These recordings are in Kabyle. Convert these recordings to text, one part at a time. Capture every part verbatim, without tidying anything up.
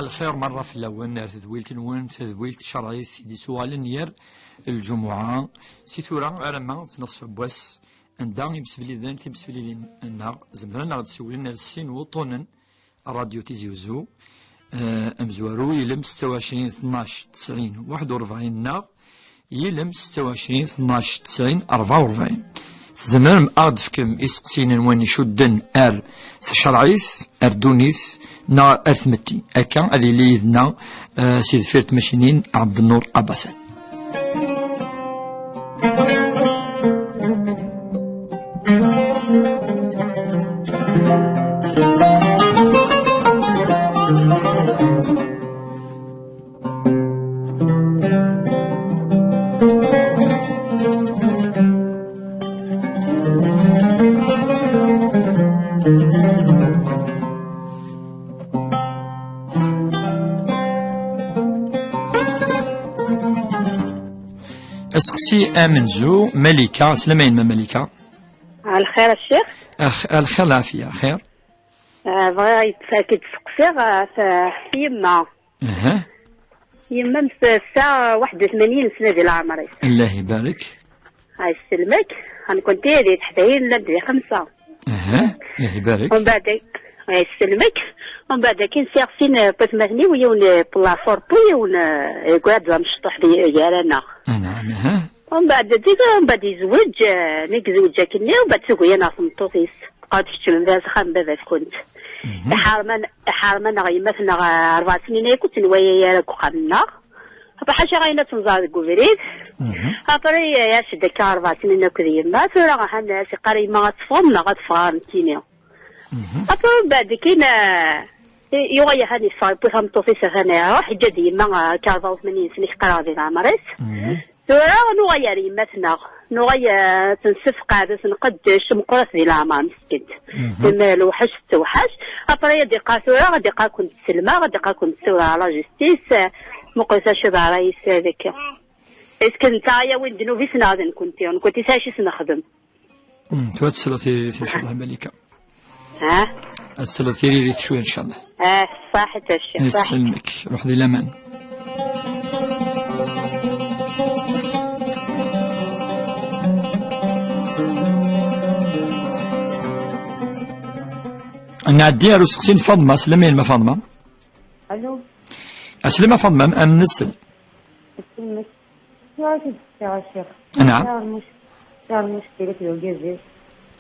Lxir merra fell-awen ar tedwilt-nwen, tadwilt Cerɛit i d-yettuɣalen yir lǧumuɛa. Si tura alamma d ttnaṣfa n wass, anda imsefliden, timseflidin-nneɣ zemren ad aɣ-d-siwlen ar sin wuṭṭunen, Radyu Tizi Uzzu, eh, amezwaru, yilem setta u ɛecrin tnac tesɛin waḥed u rebɛin neɣ yilem setta u ɛecrin tnac tesɛin rebɛa u rebɛin. Tzemrem ad aɣ-d-tefkem iseqsiyen-nwen icudden ar tcerɛit, ar ddunit, neɣ ar tmetti. Akka ad yili yid-neɣ, eh, si deffir tmacinin Ɛebdennur Abasan. Aseqsi amenzu, Malika, slama-inem a Malika. Lxir a ccix. Ax-, lxir, lɛafiya, xir. Ah, bɣiɣ ad k-id-seqsiɣ, ah, ɣef yemma. Aha. Yemma-m tessa waḥed u tmanyin sna di leɛmer-is. Allah ibarek. Ay, yesselmek. Nekkenti di teḥdayin llant di xemsa. Aha, Allah ibarek. Umbeɛd, ay, yesselmek. Umbeɛd akin sɛiɣ sin, eh, n watmaten-iw, yiwen, eh, n la forêt, yiwen, eh, yeggra-d d amecṭuḥ di, gar-aneɣ. Anɛam, aha. Umbeɛd, diga, umbeɛd yezweǧ, eh, mi yezweǧ akkenni, umbeɛd tugi-yaneɣ tmeṭṭut-is. Teqqar-d keččmem ar axxam n baba-tkent. Mhm. Iḥarem-, iḥarem-aneɣ yemma-tneɣ, eh, rebɛa snin akk ur tt-nwala ara deg uxxam-nneɣ. Ḥaca ayen ad tt-nẓer deg ubrid. Mhm. Après, eh, iɛac-d akka rebɛa snin akked yemma. Tura ahan as-iqqar i yemma ad teffɣem neɣ ad ffɣeɣ nekkini. Mhm. Après, mbeɛd kan, eh, yuɣal ahan yeffeɣ, yewwi tameṭṭut-is ahan iruḥ, yeǧǧa-d yemma, eh, akka rebɛa u tmanyin snin i qqareɣ di leɛmer-is. Mhm. Tura nuɣal ar yemma-tneɣ, nuɣal, eh, ad tt-nessefqed, ad tt-nqeddec, meqqret di leɛmer, meskint. Mhm. Tama lewḥec tettewḥec. Après ad d-iqqar tura, ad d-iqqar ad kent-sellmeɣ, ad d-iqqar ad kent-ssiwḍeɣ ɣer la justice, eh, meqqret acu d ṛṛay-is, eh, deg-k. Est-ce que netta i yawin ddnub-is neɣ d nekkenti? Nekkenti s acu i s-nexdem? Hmm, tura ad tesleḍ tiririt, incallah, Malika. Ha? Ad tesleḍ tiririt cwiya, incallah. Ah, ṣaḥit a ccix, ṣaḥit. Yesselmek, ruḥ di laman. Nɛeddi ar useqsi n Faḍma, slama-inem a Faḍma. Alo. Aslama Faḍma, am nsel. Aslama. Tura i d-fkiɣ a ccix. Naɛam. Tura lmuc-, tura lmuckilat d urgaz-is.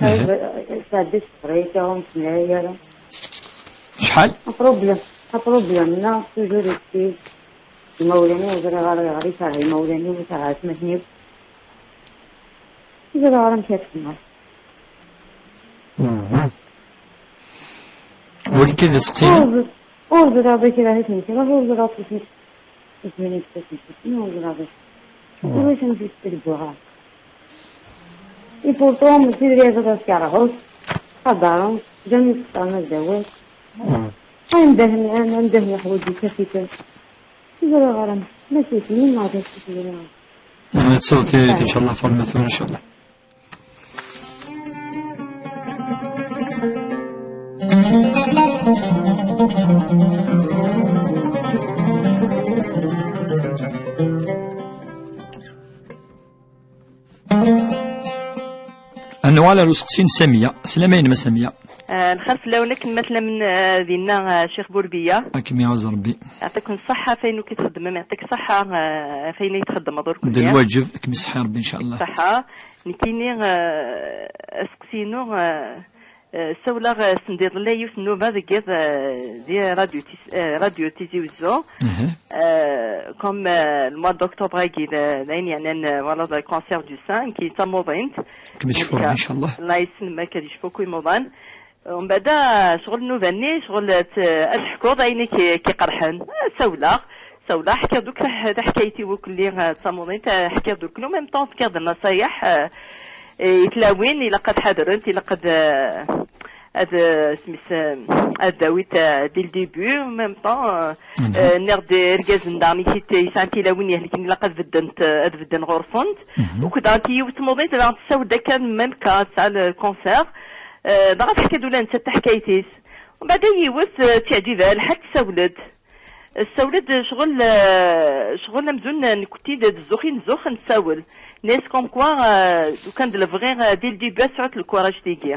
Aha. Sɛeddac teqrayt, ur nesmir ara. Acḥal? Aproblem, aproblem-nneɣ, toujours itti. Imawlan-iw ur ẓriɣ ara ayɣer i kerheɣ imawlan-iw, i kerheɣ atmaten-iw. Ur ẓriɣ ara amek ara t-nɣeɣ. Mhm. Wagi d aseqsi-inu? Ur ẓ-, ur ẓriɣ d akrah i ten-kkreɣ, ur ẓriɣ d acu i ten-, isem-nni n tfesnit, ur ẓriɣ d acu. Ur asen-t-id-wwiɣ ara. Et pourtant, mačči d lɛibad ad kerhent, ttqadarent, ǧǧan-iyi ttefṭaren ar dawat. Anda hn-, anda hna ḥwaǧ ikafiten. Ur ẓriɣ ara, ma s-ismin neɣ d acu ur ẓriɣ ara. Ad tesleḍ tiririt, incallah, Faḍma, tura, incallah. Ad nuɣal ar useqsi n Samiya. Slama-inem a Samiya. Ah, lxir fell-awen, akken ma tellam, ah, dinna, ah, Ccix Burbiya. Ad kem-iɛuzz Rebbi. Yeɛṭikum ṣṣeḥḥa ɣef wayen akk i txeddmem, yeɛṭik ṣṣeḥḥa, ah, ɣef wayen i txeddmeḍ ur d lwaǧeb, ad kem-iṣeḥḥi Rebbi, incallah. Ṣṣeḥḥa. Nekkini, ah, aseqsi-inu, ah, Eh, ssawleɣ, eh, send iḍelli yiwet n nnuba deg yiḍ, eh, di radio Tis-, eh, radio Tizi Wezzu. Mhm. Eh, comme, eh, le mois d'octobre-agi d, d ayen yeɛnan, eh, voilà, le cancer du sein, ki d tamuḍint. Kem icfu Rebbi, inchallah. Allah yesselmek ad yecfu akk imuḍan. Umbeɛd, eh, ccɣel nnuba-nni, ccɣel, eh, t-, ad teḥkuḍ ayen i k-, k-iqerḥen. Eh, ssawleɣ, ssawleɣ, ḥkiɣ-d akk taḥ-, taḥkayt-iw akk-nni, eh, d tamuḍint, eh, ḥkiɣ-d akk, en même temps, fkiɣ-d nnaṣayeḥ, eh, i tlawin, ilaq ad ḥadrent, ilaq ad, eh, ad, eh, smis, eh, ad dawit, eh, dès le début, en même temps, eh, eh, nniɣ-d irgazen daɣen i t-, yesɛan tilawin ihelken, ilaq ad beddent, eh, ad bedden ɣur-sent. Mhm. Ukk daɣen yiwet tmuḍint, daɣen tessawel-d akka, même cas, tesɛa le cancer. Eh, dɣa teḥka-d ula nettat taḥkayt-is. Umbeɛd yiwet, eh, tt-iɛǧib lḥal, tessawel-d. Ssawel-d ccɣel, eh, ccɣel amzun nekkenti d, d zzux i nzux nessawel. Nniɣ-as comme quoi, eh, lukan d lebɣi, eh, dès le début ad tesɛut le courage tigi.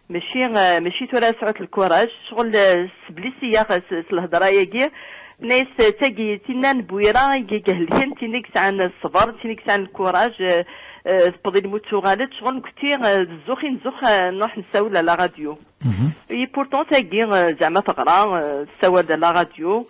Mačči, eh, mačči tura ad tesɛut le courage. Ccɣel, eh, sblis-iyi s, s lhedra-agi. Nniɣ-as, eh, tagi, tinna n Bwira i ihelken, tin i yesɛan ṣṣber, tin i yesɛan le courage, eh, eh, tewweḍ i lmut tuɣal-d. Ccɣel nekkenti, eh, d zzux i nzux, eh, nruḥ nessawel à la radio. Mhm. Et pourtant, tagi, euh, zeɛma teɣra, euh, tessawal-d à la radio.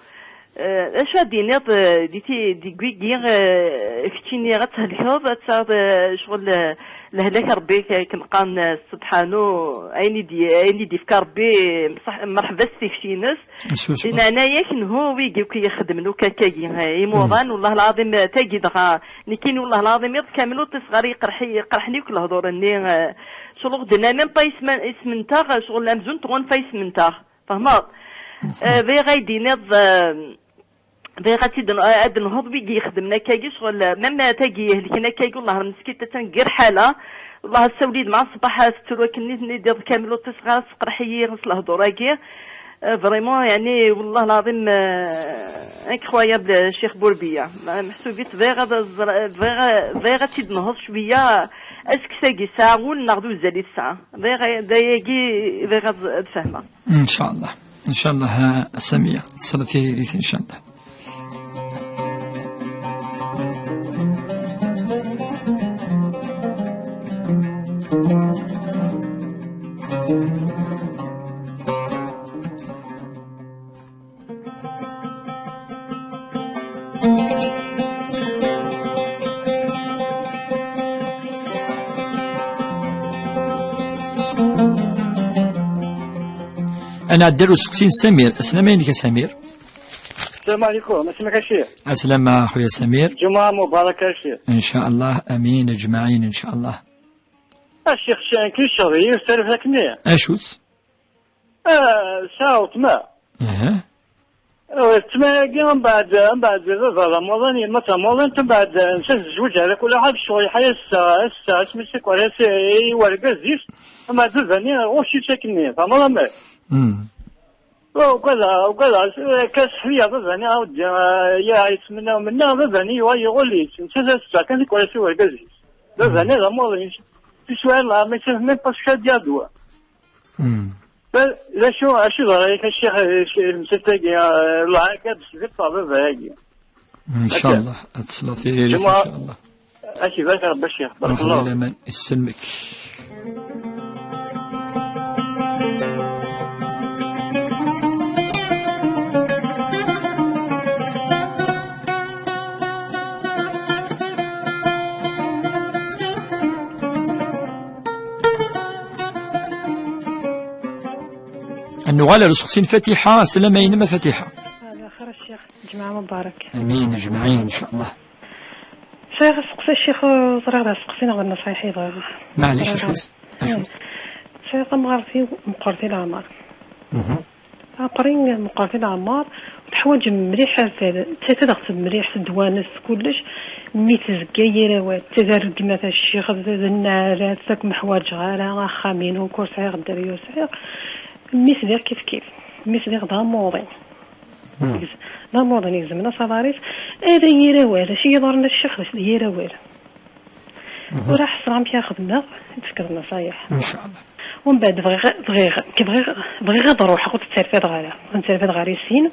Euh, acu ad d-tiniḍ, euh, di ti-, di wigi, euh, keččini ad thelkeḍ, ad tesɛuḍ, euh, ccɣel, euh, lehlak Rebbi k-, akken qqaren, euh, subḥanu, ayen i d-, ayen i d-yefka Rebbi, mṣeḥ-, mreḥba s tikci-ines. Swaswa. Di leɛnaya-k, nhu wigi akk i ixeddmen akk akkagi, euh, imuḍan, mhm, wallah lɛaḍim, euh, tagi dɣa, nekkini wallah lɛaḍim, iḍ kamel ur ṭṭiseɣ ara, iqerḥ-, iqerḥen-iyi akk lehdur-nni, euh, Ccɣel ur ɣ-d-nnan même pas isem-, isem-nteɣ, ccɣel amzun tɣunfa isem-nteɣ. Tfehmeḍ? Eh, bɣiɣ ad yi-d-tiniḍ, eh, bɣiɣ ad tt-id-, ad d-nehḍ wigi ixedmen akkagi, ccɣel, eh, même tagi ihelken akkagi, wellah ar meskint attan deg yir ḥala. Wellah ass-a wlid mɛa ṣṣbeḥ, eh, tettru akken nitni d iḍ kamel ur ṭṭiseɣ ara, tesqerḥ-iyi s lehdur-agi. Eh, vraiment, yeɛni, wellah lɛaḍim, eh, incroyable, Ccix Burbiya. Ma-, meḥsub-itt, bɣiɣ ad ẓr-, bɣiɣ, bɣiɣ ad tt-id-nehḍ cwiya, asket-agi yesɛa ul neɣ d uzzal i tesɛa. Bɣiɣ, d ayagi bɣiɣ ad, ad fehmeɣ. Ncallah. Ncallah, a Samiya. Tesleḍ tiririt, ncallah. Ad nɛeddi ar useqsi n Samir. Aslama-inek a Samir. Aslama ɛlikum, aslama a Ccix. Aslama a xuya Samir. Ǧumɛa mubaraka a Ccix. Ncallah, amin, aǧmaɛin, ncallah. A Ccix, kra ccɣel-iyi, ur terfed akkenni. Acu-tt? Ah, sɛiɣ weltma. Aha. Ah, weltma-agi, mbeɛd, mbeɛd baba d amuḍin, yemma d tamuḍint, mbeɛd, eh, nesɛa tezweǧ ara kul ḥaǧ, ccɣel yeḥya ass-a, ass-a, asmi s-, i wergaz-is, mbeɛd baba-nni ɣucc-itt akkenni, tfehmeḍ amek? Hmm. Ugadeɣ, ugadeɣ, akka seḥliya baba-nni, a weddi, eh, ya, yettmenna, menna, baba-nni yuɣal yuɣul-itt, netta d ass-a kan i wergaz-is. Baba-nni d amuḍin, tiswiɛin n lɛamma-is, même pas cadiya ddwa. Hmm. D acu, acu yeḍra-yak a Ccix, eh, lemsalt-agi, eh, lɛakad s di ṭṭabib-agi? Ncallah, ad tesleḍ tiririt, ncallah. Ad k-ibarek Rebbi a Ccix. Barakallah. Laman, isselmek. Ad nuɣal ar useqsi n Fatiḥa. Asalam a yinem a Fatiḥa. Ala xir a Ccix, ǧemɛa mubarak. Amin, aǧmaɛin, ncallah. Sɛiɣ aseqsi a Ccix, ur ẓriɣ d aseqsi neɣ d nnaṣayeḥ i bɣiɣ. Maɛlic, acu-t? Acu-t? Sɛiɣ tamɣart-iw meqqret i leɛmer. Mhm. Après, meqqret i leɛmer, teḥwaǧ mliḥ azal, d tata d aɣ-temliḥ, s ddwa-nnes, s kullec, mi tezga yir awal, d taderregmat a Ccix, d, d nnaɛlat, akk meḥwaǧeɣ ara, axxam-inu, ur sɛiɣ dderya, ur sɛiɣ. Mmi-s diɣ kif kif, mmi-s diɣ d amuḍin. Hmm. Igez-, d amuḍin, igezmen asaḍar-is, ala yir awal, acu i yi-iḍurren a Ccix, d yir awal. Mhm. Ur ḥṣleɣ amek ara xedmeɣ, ad tefkeḍ nnaṣayeḥ. Ncallah. Umbeɛd bɣiɣ, bɣiɣ, bɣiɣ, bɣiɣ ad ruḥeɣ, ur tt-tterfideɣ ara. Ur tt-tterfideɣ ara i sin.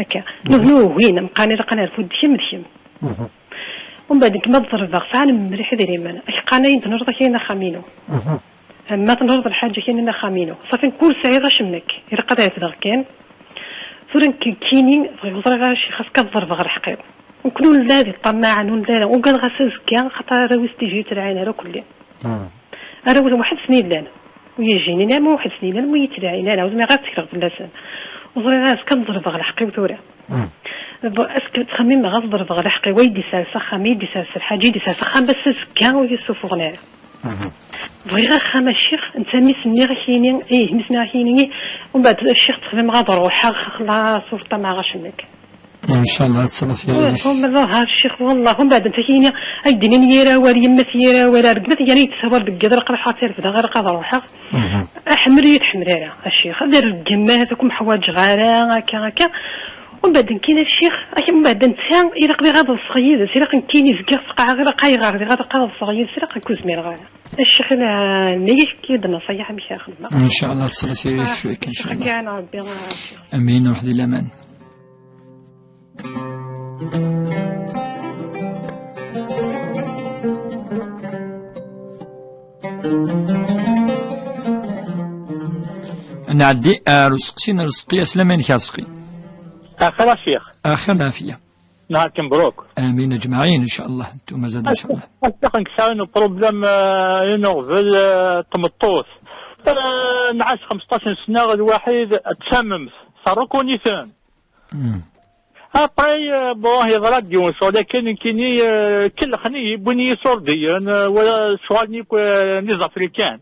Akka. Mhm. Nutni ugin, am qqaren ilaq ad nerfu d kemm d kemm. Mhm. Umbeɛd nekk ma ḍelbeɣ, sɛan mliḥ idrimen. Ak qqaren ayen tnureḍ, ak ayen axxam-inu. Mhm. Ma tenɣiḍ lḥaǧa kan n axxam-inu, ṣafi nekk ur sɛiɣ acemmek, ilaq ad refdeɣ kan. Tura nekk kini bɣiɣ ẓriɣ ara ccix, xas kan ḍerbeɣ lḥeqq-iw. Nekk ur nelli di ṭṭamaɛa, ur nelli ara, ugadeɣ-as azekka, xaṭer arraw-is tija ur yi-ttlaɛin ara kulli. Arraw-is weḥd-sen i llan. Ur yi-jjinin ara, ma weḥd-sen i llan, ur yi-ttlaɛin ara, ur zmireɣ ara ad ttekleɣ fell-asen. Ur ẓriɣ ara, azekka ad ḍerbeɣ lḥeqq-iw tura. Bo, est-ce que ttxemmimeɣ ad ḍerbeɣ lḥeqq-iw, ay d-isers axxam, ay d-isers lḥaǧa, ay d-isers axxam, bas azekka ur yi-ssuffuɣen ara. Bɣiɣ axxam a ccix, netta mi s-nniɣ akini, ih, mi s-nniɣ akini, ih, umbeɛd a ccix ttxemmimeɣ ad ruḥeɣ, xlaṣ, ur ṭṭamaɛeɣ acemmek. Ncallah ad tesleḍ yid-s. Umbeɛd ha ccix, wallah, umbeɛd netta akini, ay d-inin yir awal, yemma-s yir awal, ar gma-t yani yettessawal deg yiḍ, ilaq ad ruḥeɣ ad t-refdeɣ, ilaq ad ruḥeɣ. Aḥemmel ur yi-tḥemmel ara a ccix, ad ireggem, ad kum ḥwaǧeɣ ara, akka, akka. Umbeɛd nekkini a ccix, ak-, umbeɛd netta, ilaq diɣ ad ḍseɣ yid-s, ilaq nekkini zgiɣ feqqɛeɣ, ilaq ayɣer diɣ ad ḍseɣ yid-s, ilaq ur zmireɣ ara. A ccix, ila nnig-k i d-nṣeyyḥ amek ara xedmeɣ. Ncallah ad tesleḍ yid-s, ncallah. Ṛebbi, a ccix. Amin, ruḥ di laman. Nɛeddi ar useqsi n Rezqi. Aslama-inek a Rezqi. Axir a ccix. Axir lɛafiya. Nehar-k mebruk. Amin aǧmaɛin, ncallah. Ntumazad, ncallah. Ass-a nekk sɛiɣ un problème, euh, un aɣbel, euh, tmeṭṭut. Euh, nɛac xemseṭṭac n sna, lwaḥid d tamemt. Terrukun-iten. Après, euh, bon, yeḍra-d yiwen ccɣel akken nekkini, euh, kellxen-iyi, wwin-iyi iṣurdiyen, euh, wala ccɣel-nni, euh, n Izafrikan.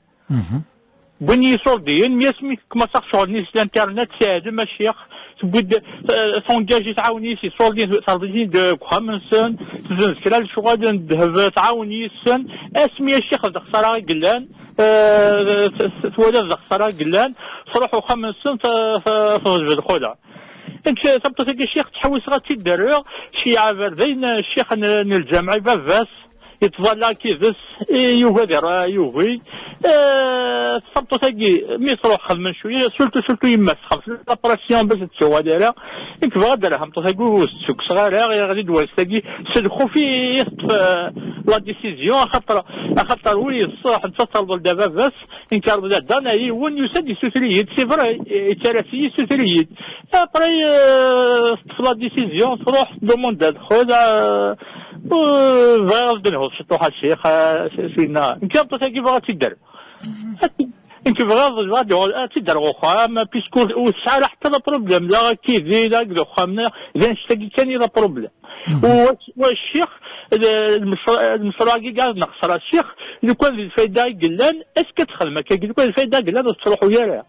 Wwin-iyi iṣurdiyen, mi asmi kmaṣaɣ ccɣel-nni s l'internet, seɛdem a ccix, tewwi-d, euh, tengage, tɛawen-iyi s iṣurdiyen, terḍa-yi-d deg uxxam-nsen, tezzenz kra n lecɣal n ddheb, tɛawen yis-sen, asmi a ccix d lexsara i yellan, euh, t-, t-, twala d lexsara i yellan, truḥ uxxam-nsen, t-, t-, teḍleb lxula. Nekk, tameṭṭut-agi, ccix, ttḥewwiseɣ ad tt-id-rreɣ, ceyyeɛ aberdayen, ccix, n, n lǧameɛ i baba-s, yettḍalla akkid-s, i, yugi ad iṛ-, yugi. Eh, tameṭṭut-agi, mi truḥ xedmen cwiya, surtout, surtout yemma-s, txeddem la pression bac ad tuɣal ara. Nekk bɣiɣ ad d-rreɣ tameṭṭut-agi, ur s-tt-ssukkseɣ ara, yeɣli-d wass-agi, s lxuf i, i teṭṭef, eh, la décision, axaṭer, axaṭer wi yeṣṣeḥ, nettat terḍel-d baba-s, Inker d adan, yiwen yusa-d yessuter-iyi-d, c'est vrai, yettarra-t-iyi, yessuter-iyi-d. Après, euh, teṭṭef la décision, truḥ, tdumund ad xud, euh, euh, bɣiɣ ad d-nhuḍ ciṭuḥ a ccix, euh, s-, s-, winna. Nekk tameṭṭut-agi bɣiɣ ad tt-id-rreɣ. Nekk bɣiɣ, bɣiɣ ad d-uɣal, ad tt-id-rreɣ uxxam, puisque ur, ur tesɛi ara ḥetta la problème, la akked-i, la deg uxxam, la, d annect-agi kan i la problème. Mhm. Wa, wa ccix, d-, lmecru-, lmecruɛ-agi gaz nexṣer a ccix, lukan d lfayda i yellan, est-ce que ad texdem akka? Lukan d lfayda i yellan ur tettruḥu ara.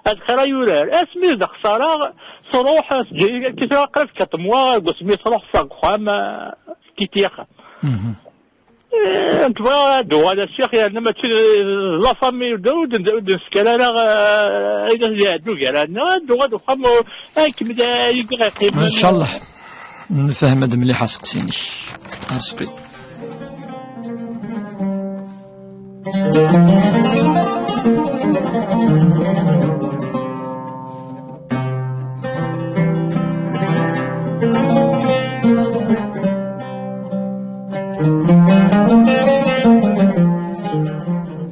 Ad xir ay urar. Asmi d lexṣara, truḥ, teǧǧa-yi kifra qrib quatre mois, deg wasmi truḥ teffeɣ deg uxxam, ah, kkiti axxam. Mhm. Eh, nekk bɣiɣ ad d-uɣal a ccix, yerna mačči d la famille, ur d-, ur d-, ur d-nesker ara, eh, ayen i d-iɛeddu gar-aneɣ, ad d-uɣal uxxam, akken d-, ay iqqim. Ncallah. Nfehmed mliḥ aseqsi-inek. Aseqsi.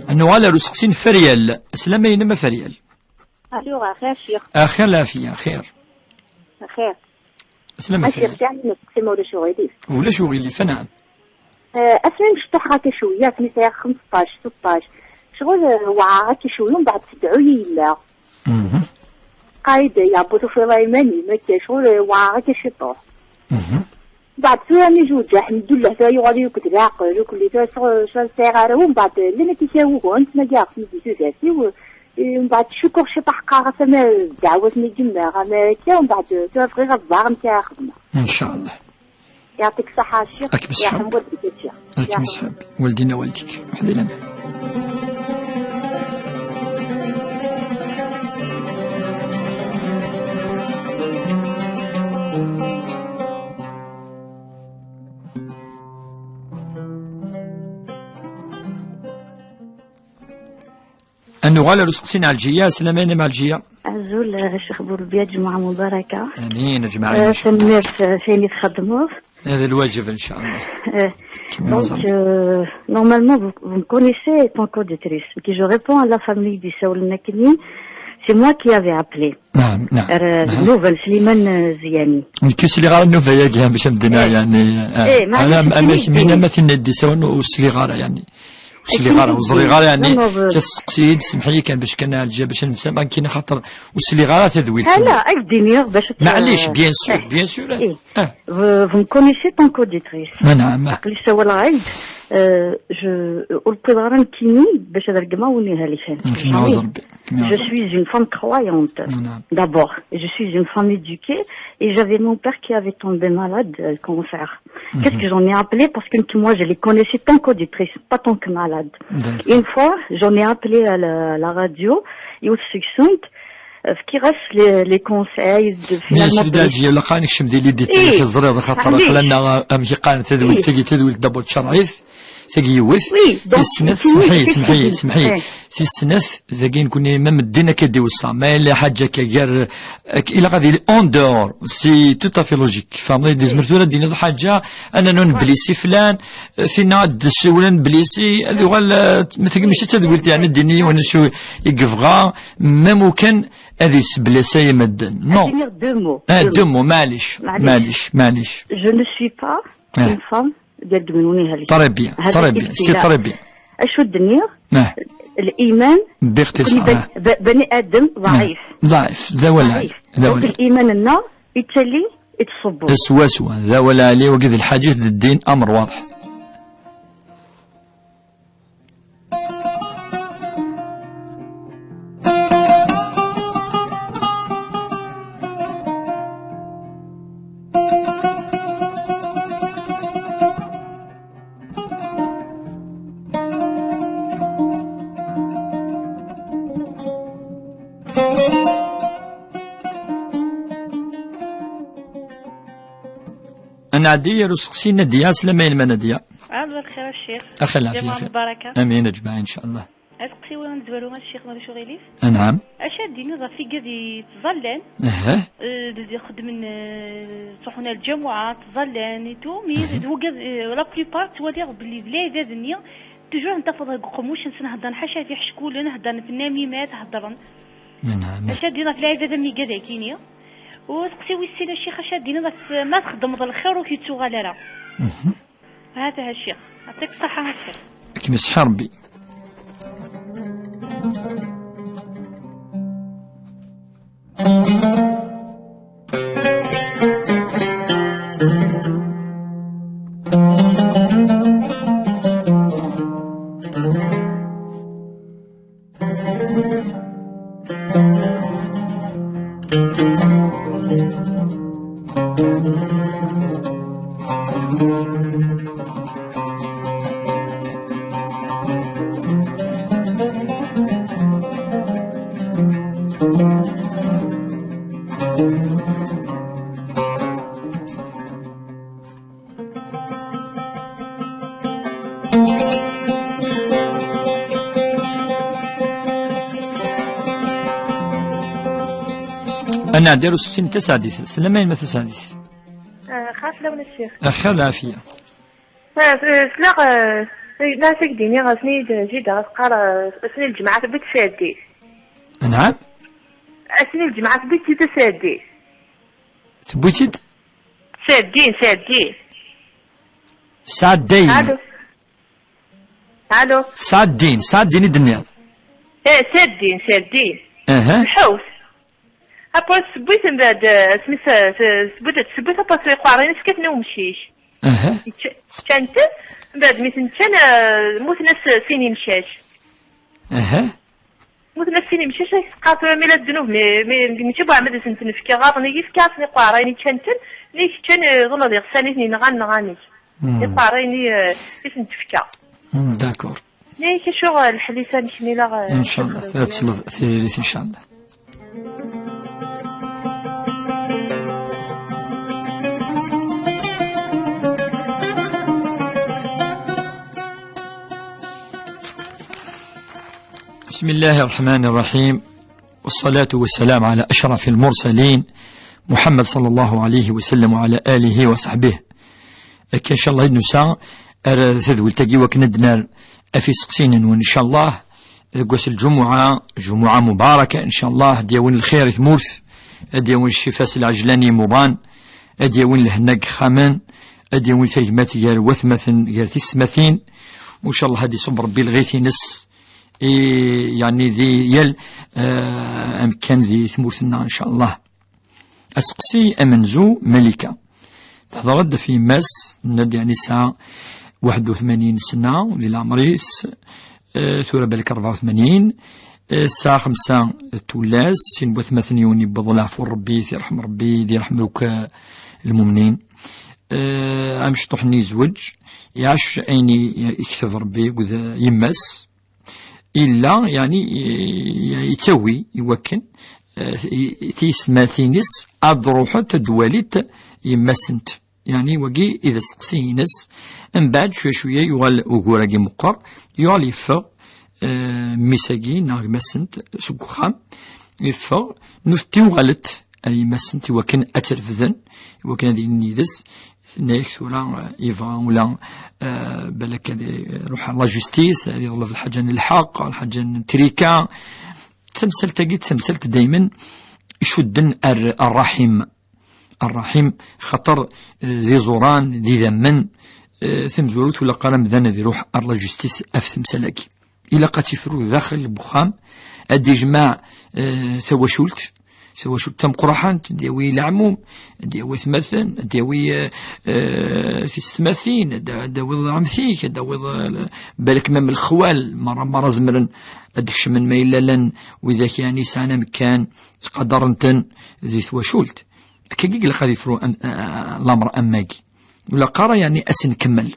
Ad nuɣal ar useqsi n Feryal. Aslama-inem a Feryal. Allo, axir, ccix. Axir lɛafiya, axir. Axir. Aslama a ccix, Feryal. Sɛiɣ yiwen useqsi ma ulac uɣilif. Ulac uɣilif, anɛam. Eh, asmi mecṭuḥeɣ akka cwiya, asmi sɛiɣ xemseṭṭac, seṭṭac. Ccɣel, eh, weɛɛeɣ akka cwiya, mbeɛd tedɛu-yi yella. Mhm. Qayd, ya bu tufiḍ a iman-im, akka, ccɣel, eh, weɛɛeɣ akka ciṭuḥ. Mhm. Mbeɛd tura mi zewǧeɣ, ḥemdullah, tura yuɣal-iyi akk-d leɛqel, ur kulli tura sɣ-, ur sɛiɣ ara, u mbeɛd, eh, llan akka kra wuguren, ttnadiɣ-ten di tudert-iw, eh, mbeɛd cukkeɣ ciṭuḥ qqareɣ-as ama d ddeɛwat-nni i yemma, ama akka, u mbeɛd, eh, tura bɣiɣ ad ẓreɣ amek ara xedmeɣ. Ncallah. Yeɛṭik ṣṣeḥḥa a ccix. Ad kem-isḥab. Yeɛḥem waldik a ccix. Ad kem-isḥab. Waldina waldek. Waḥed i laman. Ad nuɣal ar useqsi n Ɛelǧiya. Aslama-inem Ɛelǧiya. Azul, eh, Ccix Burbiya, Ǧemɛa Mubaraka. Amin, ǧemɛa. Eh, ncallah. Tanemmirt, eh, s ayen i txeddmeḍ. Hada lwaǧeb, ncallah. Eh, Donc, euh, normalement, vous, vous me connaissez, tant qu'auditrice. Qui je réponds à la famille du Saoul Nakni, c'est moi qui avais appelé. نعم، نعم. Euh, نعم. Nouvel Slimane, euh, Ziani. Nekk ur sliɣ ara nnuba-agi, bac am d-iniɣ, eh, yani, eh, eh, maɛlic, amek mi d-iniɣ, ma tinna d-isawen ur sliɣ ara, yani. Ur sliɣ ara, ur ẓriɣ ara, yani, non, non, euh, tettseqsi-yi-d, semmeḥ-iyi kan, bac kan ɛelǧiya, bac ad nefhem, akken axaṭer ur sliɣ ara tadwilt-nni. Hala, ad k-d-iniɣ, bac ad, maɛlic, bien sûr, eh, bien sûr, eh. Eh. Ah. Vous, vous me connaissez tant qu'auditrice. Ah, naɛam, ah. Aql-i ssawaleɣ-ak-d, euh, je, ur wwiḍeɣ ara nekkini bac ad regmeɣ win ihelken. Nekkini, jamais. Ṛebbi, nekkini. Je suis une femme croyante. Ah, naɛam. D'abord, je suis une femme éduquée et j'avais mon père qui avait tombé malade, euh, cancer. Qu'est-ce que j'en ai appelé ? Parce que moi, je les connaissais tant qu'auditrice, pas tant que malade. D'accord. Une fois, j'en ai appelé à la, la radio, et au succinct, euh, qui reste les, les conseils de, finalement, Ɛelǧiya, ilaq ad nekcem di l'idée-agi, teẓriḍ, axaṭer aql-aneɣ, amek i qqaren tadwilt-agi, tadwilt d'abord tcerɛit, tagi yiwet. Oui, donc, tis snat, semmeḥ-iyi, semmeḥ-iyi, semmeḥ-iyi. Eh. Tis snat, dagi nekni ma medden akka d-iweṣṣa, ma yella ḥaǧa akka gar, ak-, ilaq ad yili en dehors, c'est tout à fait logique. Tfehmeḍ, yezmer tura ad d-tiniḍ ḥaǧa, ad d-nini belli si flan, tinna ad d-ssiwlen belli si, ad yuɣal, eh, ma tagi mačči d tadwilt, yani, ad d-yini yiwen acu i yebɣa, même ukan ad yesbellasay medden. Non. Ad d-iniɣ deux mots. Ah, deux mots. Deux mots, maɛlic, maɛlic, maɛlic. Je ne suis pas une femme Très bien, très bien, c'est très bien. Acu d-nniɣ? Liman, bixtisar, bani Adem, ضعيف. ضعيف, d awal ɛali. Donc, liman-nneɣ yettali yettṣubbu. Swaswa, d awal ɛali, wagi d lḥaǧit d ddin, amr waḍeḥ. Ad nɛeddi ar useqsi n Nadya. Slama-inem a Nadya. Ɛawed lxir a ccix. Axir lɛafya. Lbaraka. Amin, aǧmaɛ, ncallah. Aseqsi wi nezwaru a ccix, ma d acu ɣilif? Anɛam. Acu ad d-tiniḍ ɣef wigad yettẓallan? Aha. Eh, d, d, xeddmen, eh, ttruḥun ar lǧamuɛa, ttẓallan et tout, mais d wigad, eh, la plupart ttwaliɣ belli d lɛibad-nni, toujours ad ten-tafeḍ deg uqemmuc-nsen heddren, ḥaca ɣef iḥeckulen, heddren ɣef nnamimat, heddren. Anɛam. Acu ad d-tiniḍ ɣef lɛibad am wigad-agi-nni? U aseqsi wis sin a ccix, acu ad d-tiniḍ ɣef ma txeddmeḍ lxir ur k-yettuɣal ara? Mhm. Hata a ccix, yeɛṭik ṣṣeḥḥa a ccix. Ad kem-iṣeḥḥi Rebbi. Ad nɛeddi ar useqsi n Taseɛdit. Slama-inem a Taseɛdit. Ah, xaf lawen a ccix. Axir lɛafya. Ah, s-, slaɣ, ah, la s-ak-d-iniɣ, ass-nni d-, jida teqqar, ah, ass-nni lǧemɛa tewwi-d Taseɛdit. Anɛam? Ass-nni lǧemɛa tewwi-d Taseɛdit. Tewwi-tt-id? Sɛeddin, Sɛeddin. Sɛeddayen. Alo. Alo. Sɛeddin, Sɛeddin i d-tenniḍ? Eh, Sɛeddin, Sɛeddin. Aha. Lḥut. Après, tewwi-t mbeɛd, eh, asmi s-, s-, tewwi-t, tewwi-t, après, iqeɛriyen-is kkaten i umcic. Aha. Ččan-ten, mbeɛd mi ten-ččan, eh, mmuten-as sin imcac. Aha. Mmuten-as sin imcac, ak teqqar tura mi la ddnub, mi, mi, mačči Buɛmad i sen-ten-fkiɣ, ɣaḍen-iyi, fkiɣ-asen iqeɛrayen i ččan-ten, nnig ččan, eh, iḍulen ad iɣsan-iten, nɣan, nɣan-ik. Hmm. Iqeɛrayen i, eh, i sen-tefka. Hmm, d'accord. Nnig acu, eh, lḥel-is amek mi la, eh, Inchallah, ad tesleḍ tiririt, inchallah. بسم الله الرحمن الرحيم. والصلاة والسلام على أشرف المرسلين محمد صلى الله عليه وسلم وعلى آله وصحبه. Akka, inchallah, i d-nusa, ar tadwilt-agi wakken ad d-nerr ɣef iseqsiyen-nwen, incallah, deg wass n lǧumuɛa, jumuɛa mubaraka, incallah, ad d-yawin lxir i tmurt, ad d-yawin ccifa s lɛejlan i yimuḍan, ad d-yawin lehna deg yixxamen, ad d-yawin tagmat gar watmaten, gar tisetmatin, u incallah ad iṣubb Rebbi lɣit-ines i, yeɛni, di yal, eh, amkan di tmurt-nneɣ, incallah. Aseqsi amenzu, Malika. Tehḍer-d ɣef yemma-s, tenna-d, yeɛni, tesɛa waḥed u tmanyin sna di leɛmer-is, eh, tura balak rebɛa u tmanyin, eh, tesɛa xemsa n tullas, sin n watmaten, yiwen yewweḍ leɛfu n Rebbi, ad t-yerḥem Rebbi, ad yerḥem akk, eh, lmumnin. Eh, amecṭuḥ-nni yezweǧ, iɛac ayen i, i yekteb Rebbi akked yemma-s. Illa, yeɛni, i-, yettawi i wakken, eh, i-, i tiyessetmatin-is ad ruḥent ad d-walint yemma-sent. Yeɛni, wagi i d aseqsi-ines. Mbeɛd, cwiya, cwiya, yuɣal ugur-agi meqqer, yuɣal yeffeɣ, eh, mmi-s-agi neɣ gma-sent seg uxxam, yeffeɣ, nutenti uɣalent ar yemma-sent i wakken ad tt-refden, i wakken ad ilin yid-s. Tenna-yak tura, eh, yebɣa ula, eh, balak ad iruḥ ɣer la justice, ad iḍleb lḥaǧa n lḥeqq, lḥaǧa n trika. D tamsalt-agi, d tamsalt daymen icudden ar, ar rraḥim. Ar rraḥim, xaṭer, eh, d iẓuran, d idammen, eh, tamezwarut ur ilaq ara amdan ad iruḥ ar la justice ɣef temsal-agi. Ilaq ad tt-ifru daxel n wexxam, ad d-ijmeɛ, eh, tawacult, tawacult tameqqraḥant, ad d-yawi leɛmum, ad d-yawi atmaten, ad d-yawi, eh, eh, tisetmatin, ad d-, ad d-tawiḍ ɛemti-k, ad d-tawiḍ, eh, balak ma lexwal, merra, merra zemren ad d-kecmen ma yella llan widak, yeɛni, yesɛan amekkan, ttqadaren-ten di twacult. Akkagi ilaq ad ifru am-, eh, lamer am wagi. Ur ilaq ara, yeɛni, ad s-nkemmel.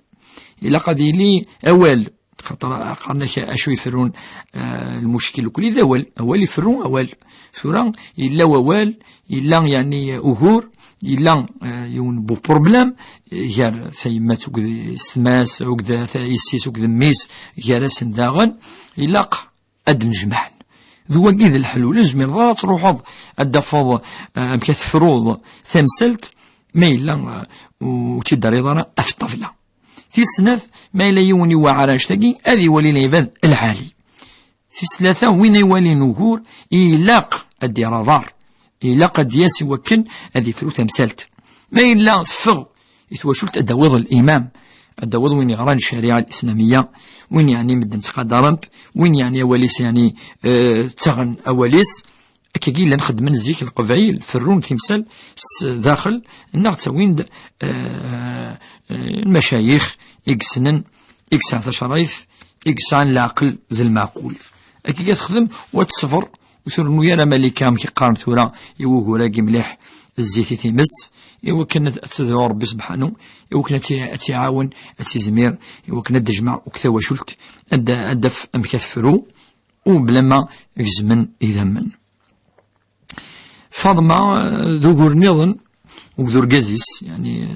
Ilaq ad yili awal. Xaṭer qqaren-ak acu iferrun, eh, lmuckil ukli d awal. Awal iferru awal. Tura yella wawal, yella, yeɛni, ugur, yella, eh, yiwen bu problème, eh, gar tayemmat akked yessetma-s, akked ta-, yessi-s akked mmi-s, gar-asen daɣen. Ilaq ad d-nejmeɛen. D wagi i d leḥlul. Ur tezmireḍ ara ad truḥeḍ ad d-tafeḍ, eh, amek ad tefruḍ tamsalt, ma yella, eh, ur tt-id-terriḍ ara ɣef ṭṭabla. Tis snat, ma yella yiwen iweɛɛer annect-agi, ad iwali lɛibad lɛali. Tis tlata, win iwalin ugur, ilaq ad d-yerr aḍar. Ilaq ad d-yas i wakken ad ifru tamsalt. Ma yella teffeɣ i twacult, ad d-tawiḍ limam, ad d-tawiḍ win yeɣran ccariɛa lislamiyya, win, yeɛni, medden ttqadaren-t, win, yeɛni, awal-is, yeɛni, eh, ttaɣen awal-is. Akkagi i llan xeddmen zik leqbayel, ferrun timsal s daxel, neɣ ttawin-d, eh, eh, lmacayix i yessnen, i yesɛan tacerɛit, i yesɛan leɛqel d lmeɛqul. Akkagi ad texdem, u ad teṣber, ur trennu ara Malika, amek i qqaren tura i wugur-agi mliḥ, zzit i times, i wakken ad, ad tedɛu Rebbi sebḥanu, i wakken ad tt-, ad tt-iɛawen, ad tt-izmir, i wakken ad d-tejmeɛ akk tawacult, ad d-, ad d-taf amek ad tefru, u bla ma gezmen idammen. Faḍma, eh, d ugur nniḍen, akked urgaz-is, yeɛni, eh,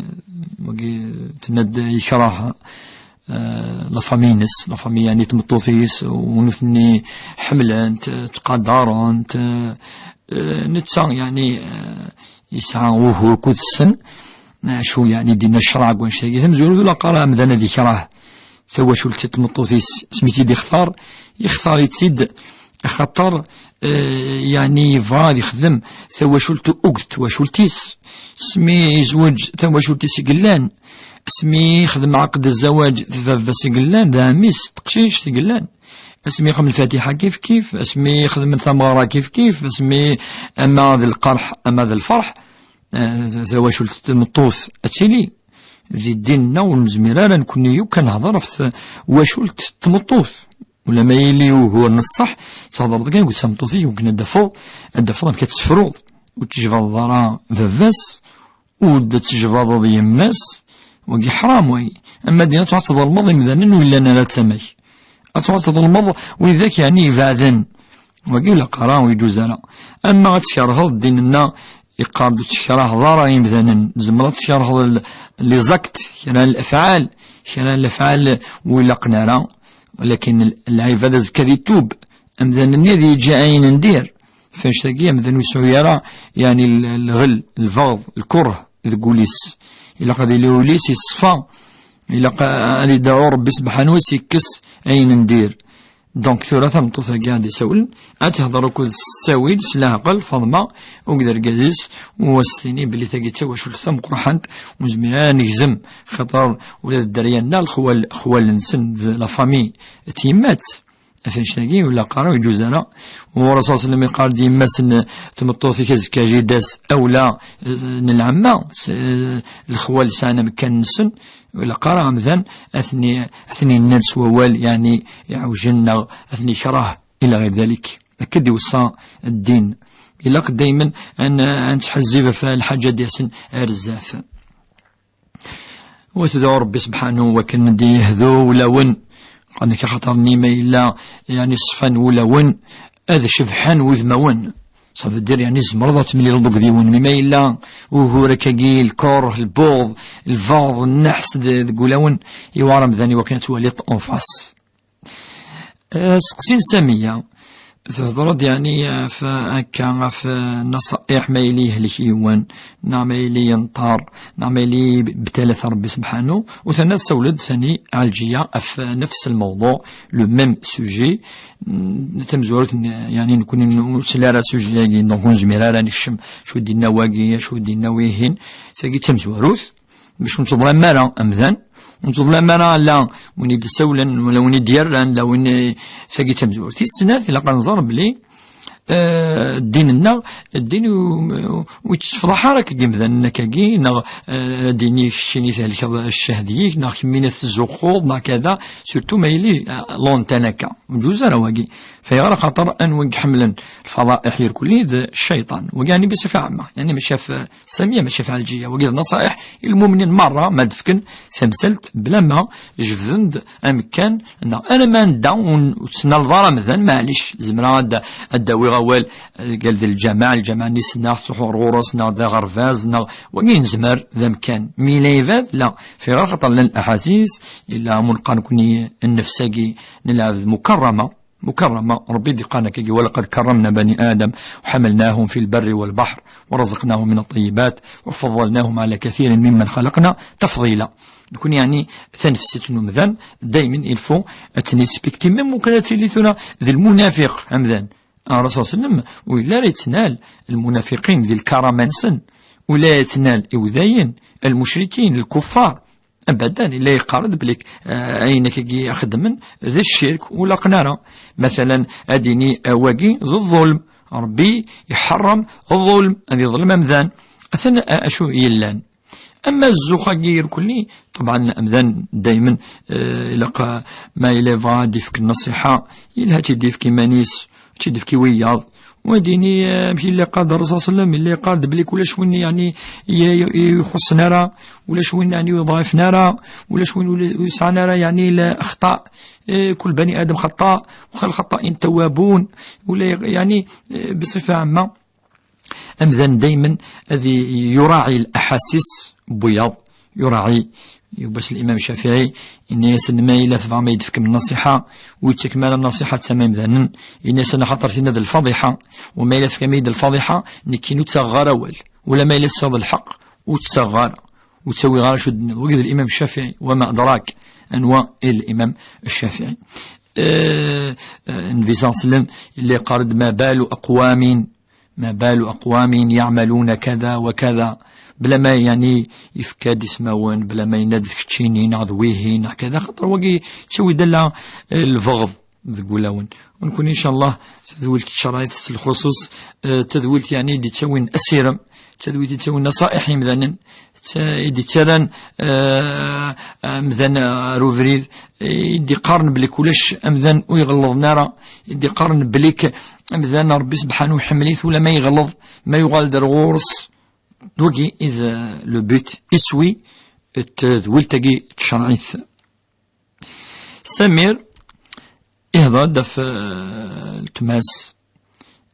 wagi tenna-d yekreh, eh, la famille-ines, la famille, yeɛni, tmeṭṭut-is, u nutni ḥemmlen-t, eh, ttqadaren-t, eh, eh, netta, yeɛni, eh, yesɛa ugur akked-sen, eh, acu, yeɛni, d-yenna ccreɛ deg wannect-agi. Tamezwarut, ur ilaq ara amdan ad yekreh tawacult n tmeṭṭut-is, asmi tt-id-ixtar, ixtar-itt-id axaṭer, eh, yeɛni, yebɣa ad yexdem tawacult akked twacult-is. Asmi yezweǧ, tawacult-is i yellan, asmi yexdem ɛaqd zzawaj d baba-s i yellan, d ɛemmi-s, d teqcict i yellan. Asmi yexdem lfatiḥa kifkif, asmi yexdem tameɣra kifkif, asmi ama d lqerḥ ama d lferḥ, eh, tawacult n tmeṭṭut ad tili. Di ddin-nneɣ ur nezmir ara nekkni akk ad nehder ɣef twacult n tmeṭṭut. Ulamma yili ugur n ṣṣeḥ, thedreḍ kan akked tmeṭṭut-ik, akken ad d-tafeḍ, ad d-tafeḍ amek ad tessefruḍ. Ur tejbadeḍ ara baba-s, ur d-tejbadeḍ yemma-s, wagi ḥram wagi. Ama din ad truḥ tḍelmeḍ imdanen ur yellan ara d tama-k. Ad truḥ tḍelmeḍ widak, yeɛni, ibeɛden. Wagi ur ilaq ara, ur yeǧuz ara. Ama ad tkerheḍ, ddin-nneɣ yeqqar-d ur tkerheḍ ara imdanen. Tzemreḍ ad tkerheḍ l-, les actes, kra n lefɛal, kra n lefɛal ur ilaqen ara. Walakin l-, lɛibad azekka ad itub. Amdan-nni ad yeǧǧ ayen n dir. F annect-agi, amdan ur yesɛi ara, yeɛni, l-, lɣel, lbeɣḍ, lkurh deg wul-is. Ilaq ad yili ul-is yeṣfa. Ilaq ad idɛu Rebbi sebḥanu ad s-ikkes ayen n dir. Donc tura tameṭṭut-agi ad isawlen, ad tehder akked s ttawil, s leɛqel, Faḍma, akked argaz-is, u ad s-tini belli tagi d tawacult tameqqrant, ur nezmir ara ad negzem, xaṭer ula d dderya-nneɣ, lexwal, lexwal-nsen d la famille n tyemmat. Ɣef annect-agi ur ilaq ara, ur yeǧuz ara. U Ṛṛasul ṣalla Llahu ɛalayhi wa sallam iqqar-d i yemma-s n tmeṭṭut-ik azekka, jida-s, awla, eh, n lɛemma, s-, eh, lexwal sɛan amekkan-nsen, ur ilaq ara amdan ad ten-, ad ten-yenner s wawal, yeɛni iɛewjen neɣ ad ten-yekreh, ila ɣir dalik. Akka d-iweṣṣa ddin. Ilaq daymen ad n-, ad nettḥezzib ɣef lḥaǧa d-yasen ar zdat. Wa tedɛu Rebbi sebḥanu wakken ad yehdu ulawen. Qal-ak axaṭer-nni ma yella, yeɛni, ṣfan wulawen, ad cebḥen wudmawen. Ça veut dire, yeɛni, tzemreḍ ad temlileḍ deg yiwen, mi ma yella ugur akkagi, lkeṛh, lbuɣḍ, lbaɣeḍ, nneḥs de-, deg wulawen, yewɛer amdan i wakken ad twaliḍ en face. Eh, seqsi n Samiya. Thedreḍ, yeɛni, ɣef akka, ɣef, eh, naṣa'iḥ ma yili yehlek yiwen, neɣ ma yili yenṭer, neɣ ma yili btalat Rebbi sebḥanu, u tana tsawel-d tani Ɛelǧiya ɣef nefs lmewḍuɛ, le même sujet. Mm, tamezwarut n, yeɛni, nekkni ur nesli ara sujet-agi, donc ur nezmir ara nekcem acu d-yenna wagi, acu d-yenna wihin. Tagi d tamezwarut. Bac ur nettḍlam ara amdan, ur nettḍlam ara la win i d-isawlen, wala win i d-yerran, la win i, tagi d tamezwarut. Tis snat, ilaq ad nẓer belli, eh, ddin-nneɣ, ddin u-, u-, ur yettefḍaḥ ara akkagi imdanen akkagi, neɣ, eh, ad d-yini keččini thelkeḍ ccah deg-k, neɣ kemmini ad tzuxxuḍ, neɣ kada, surtout ma yili, eh, longtemps akka. Ur yeǧuz ara wagi. Fayɣer? Axaṭer anwa i iḥemmlen lfaḍa'iḥ irkelli d cciṭan. Wagi, yeɛni, bisifa ɛamma, yeɛni, mačči ɣef Samiya, mačči ɣef Ɛelǧiya. Wagi d naṣa'iḥ i lmumnin merra, ma d-fken tamsalt, bla ma jebden-d amekkan, neɣ alamma anda ur, ur tettnaleḍ ara amdan, maɛlic, zemreɣ ad, ad d-awiɣ awal, eh, gal d lǧameɛ, lǧameɛ-nni ssneɣ, ttruḥuɣ ɣur-s, neɣ d aɣerbaz, neɣ wagi nezmer d amekkan. Mi la ibad, la, fayɣer? Axaṭer llan laḥasis, yella amun qqaren nekkni nnefs-agi n lɛebd mukarrama, mukarrama, Rebbi d-iqqaren akkagi: "ولقد كرمنا بني آدم وحملناهم في البر والبحر ورزقناهم من الطيبات وفضلناهم على كثير ممن خلقنا تفضيلا." Nekkni, yeɛni, tanefsit n umdan, daymen il faut ad tt-nispekti, même ukan ad tili tura d lmunafiq amdan. Ṛṛasul ṣalla Llahu ɛalayhi wa sallam ur yelli ara yettnal lmunafiqin di lkarama-nsen, ula yettnal iwdayen, lmucrikin, lkuffar. Abadan, illa yeqqar-d belli, eh, ayen akkagi xeddmen d ccirk, ur laqen ara. Masalan, ad d-ini, eh, wagi d ḍḍulm. Rebbi iḥeṛṛem ḍḍulm, ad iḍlem amdan. Atan, eh, acu yellan. Ama zzux-agi irkelli, ṭebɛen, amdan daymen, eh, ilaq, eh, ma yella yebɣa ad d-ifk nṣiḥa, yelha ad tt-id-ifk iman-is, ad tt-id-ifk i wiyaḍ. Wa d-ini, eh, amek yella yeqqar-d Ṛṛasul ṣalla Llahu ɛalayhi wa sallam, yella yeqqar-d belli ulac win, yeɛni, i, i, i ixuṣṣen ara, ulac win, yeɛni, ur yeḍɛifen ara, ulac win ur, ur yesɛan ara, yeɛni, la axṭa. Eh, كل بني آدم خطاء وخير الخطائين التوابون. Ula, yeɛni, eh, bisifa ɛamma, amdan daymen ad i-, yuraɛi laḥasis n wiyaḍ, yuraɛi. Yiwwas Limam Ccafiɛi, yenna-yasen: "Ma yella tebɣam ad yi-d-tefkem nṣiḥa, ur yettakem ara nṣiḥa d tama imdanen." Yenna-yasen: "Axaṭer tinna d lfaḍiḥa, u ma yella tefkam-iyi-d lfaḍiḥa, nekkini ur ttaɣeɣ ara awal, ula ma yella tesɛiḍ lḥeqq, ur ttaɣeɣ ara, ur ttawiɣ ara acu d-tenniḍ." Wagi d Limam Ccafiɛi, وما أدراك anwa i Limam Ccafiɛi. Eh, eh, Nnbi ṣalla Llahu ɛalayhi wa sallam yella yeqqar-d: "ما بال أقوام، ما بال أقوام يعملون كذا وكذا." Bla ma, yeɛni, yefka-d ismawen, bla ma yenna-d d keččini neɣ d wihin neɣ kada, xaṭer wagi yettawi-d ala, eh, lbeɣḍ deg wulawen. U nekkni, ncallah, tadwilt n tcerɛit s lxuṣuṣ, eh, d tadwilt, yeɛni, i d-yettawin asirem, d tadwilt i d-yettawin naṣa'iḥ i yimdanen, d ta-, i d-yettarran, eh, amdan ar ubrid, i d-yeqqaren belli ulac amdan ur iɣelleḍen ara, i d-yeqqaren belli amdan Rebbi sebḥanu iḥemmel-it ula ma yeɣleḍ, ma yuɣal-d ar ɣur-s. D wagi i d, eh, le but, iswi n tedwilt-agi n tcerɛit. Samir ihḍer-d ɣef, eh, letma-s,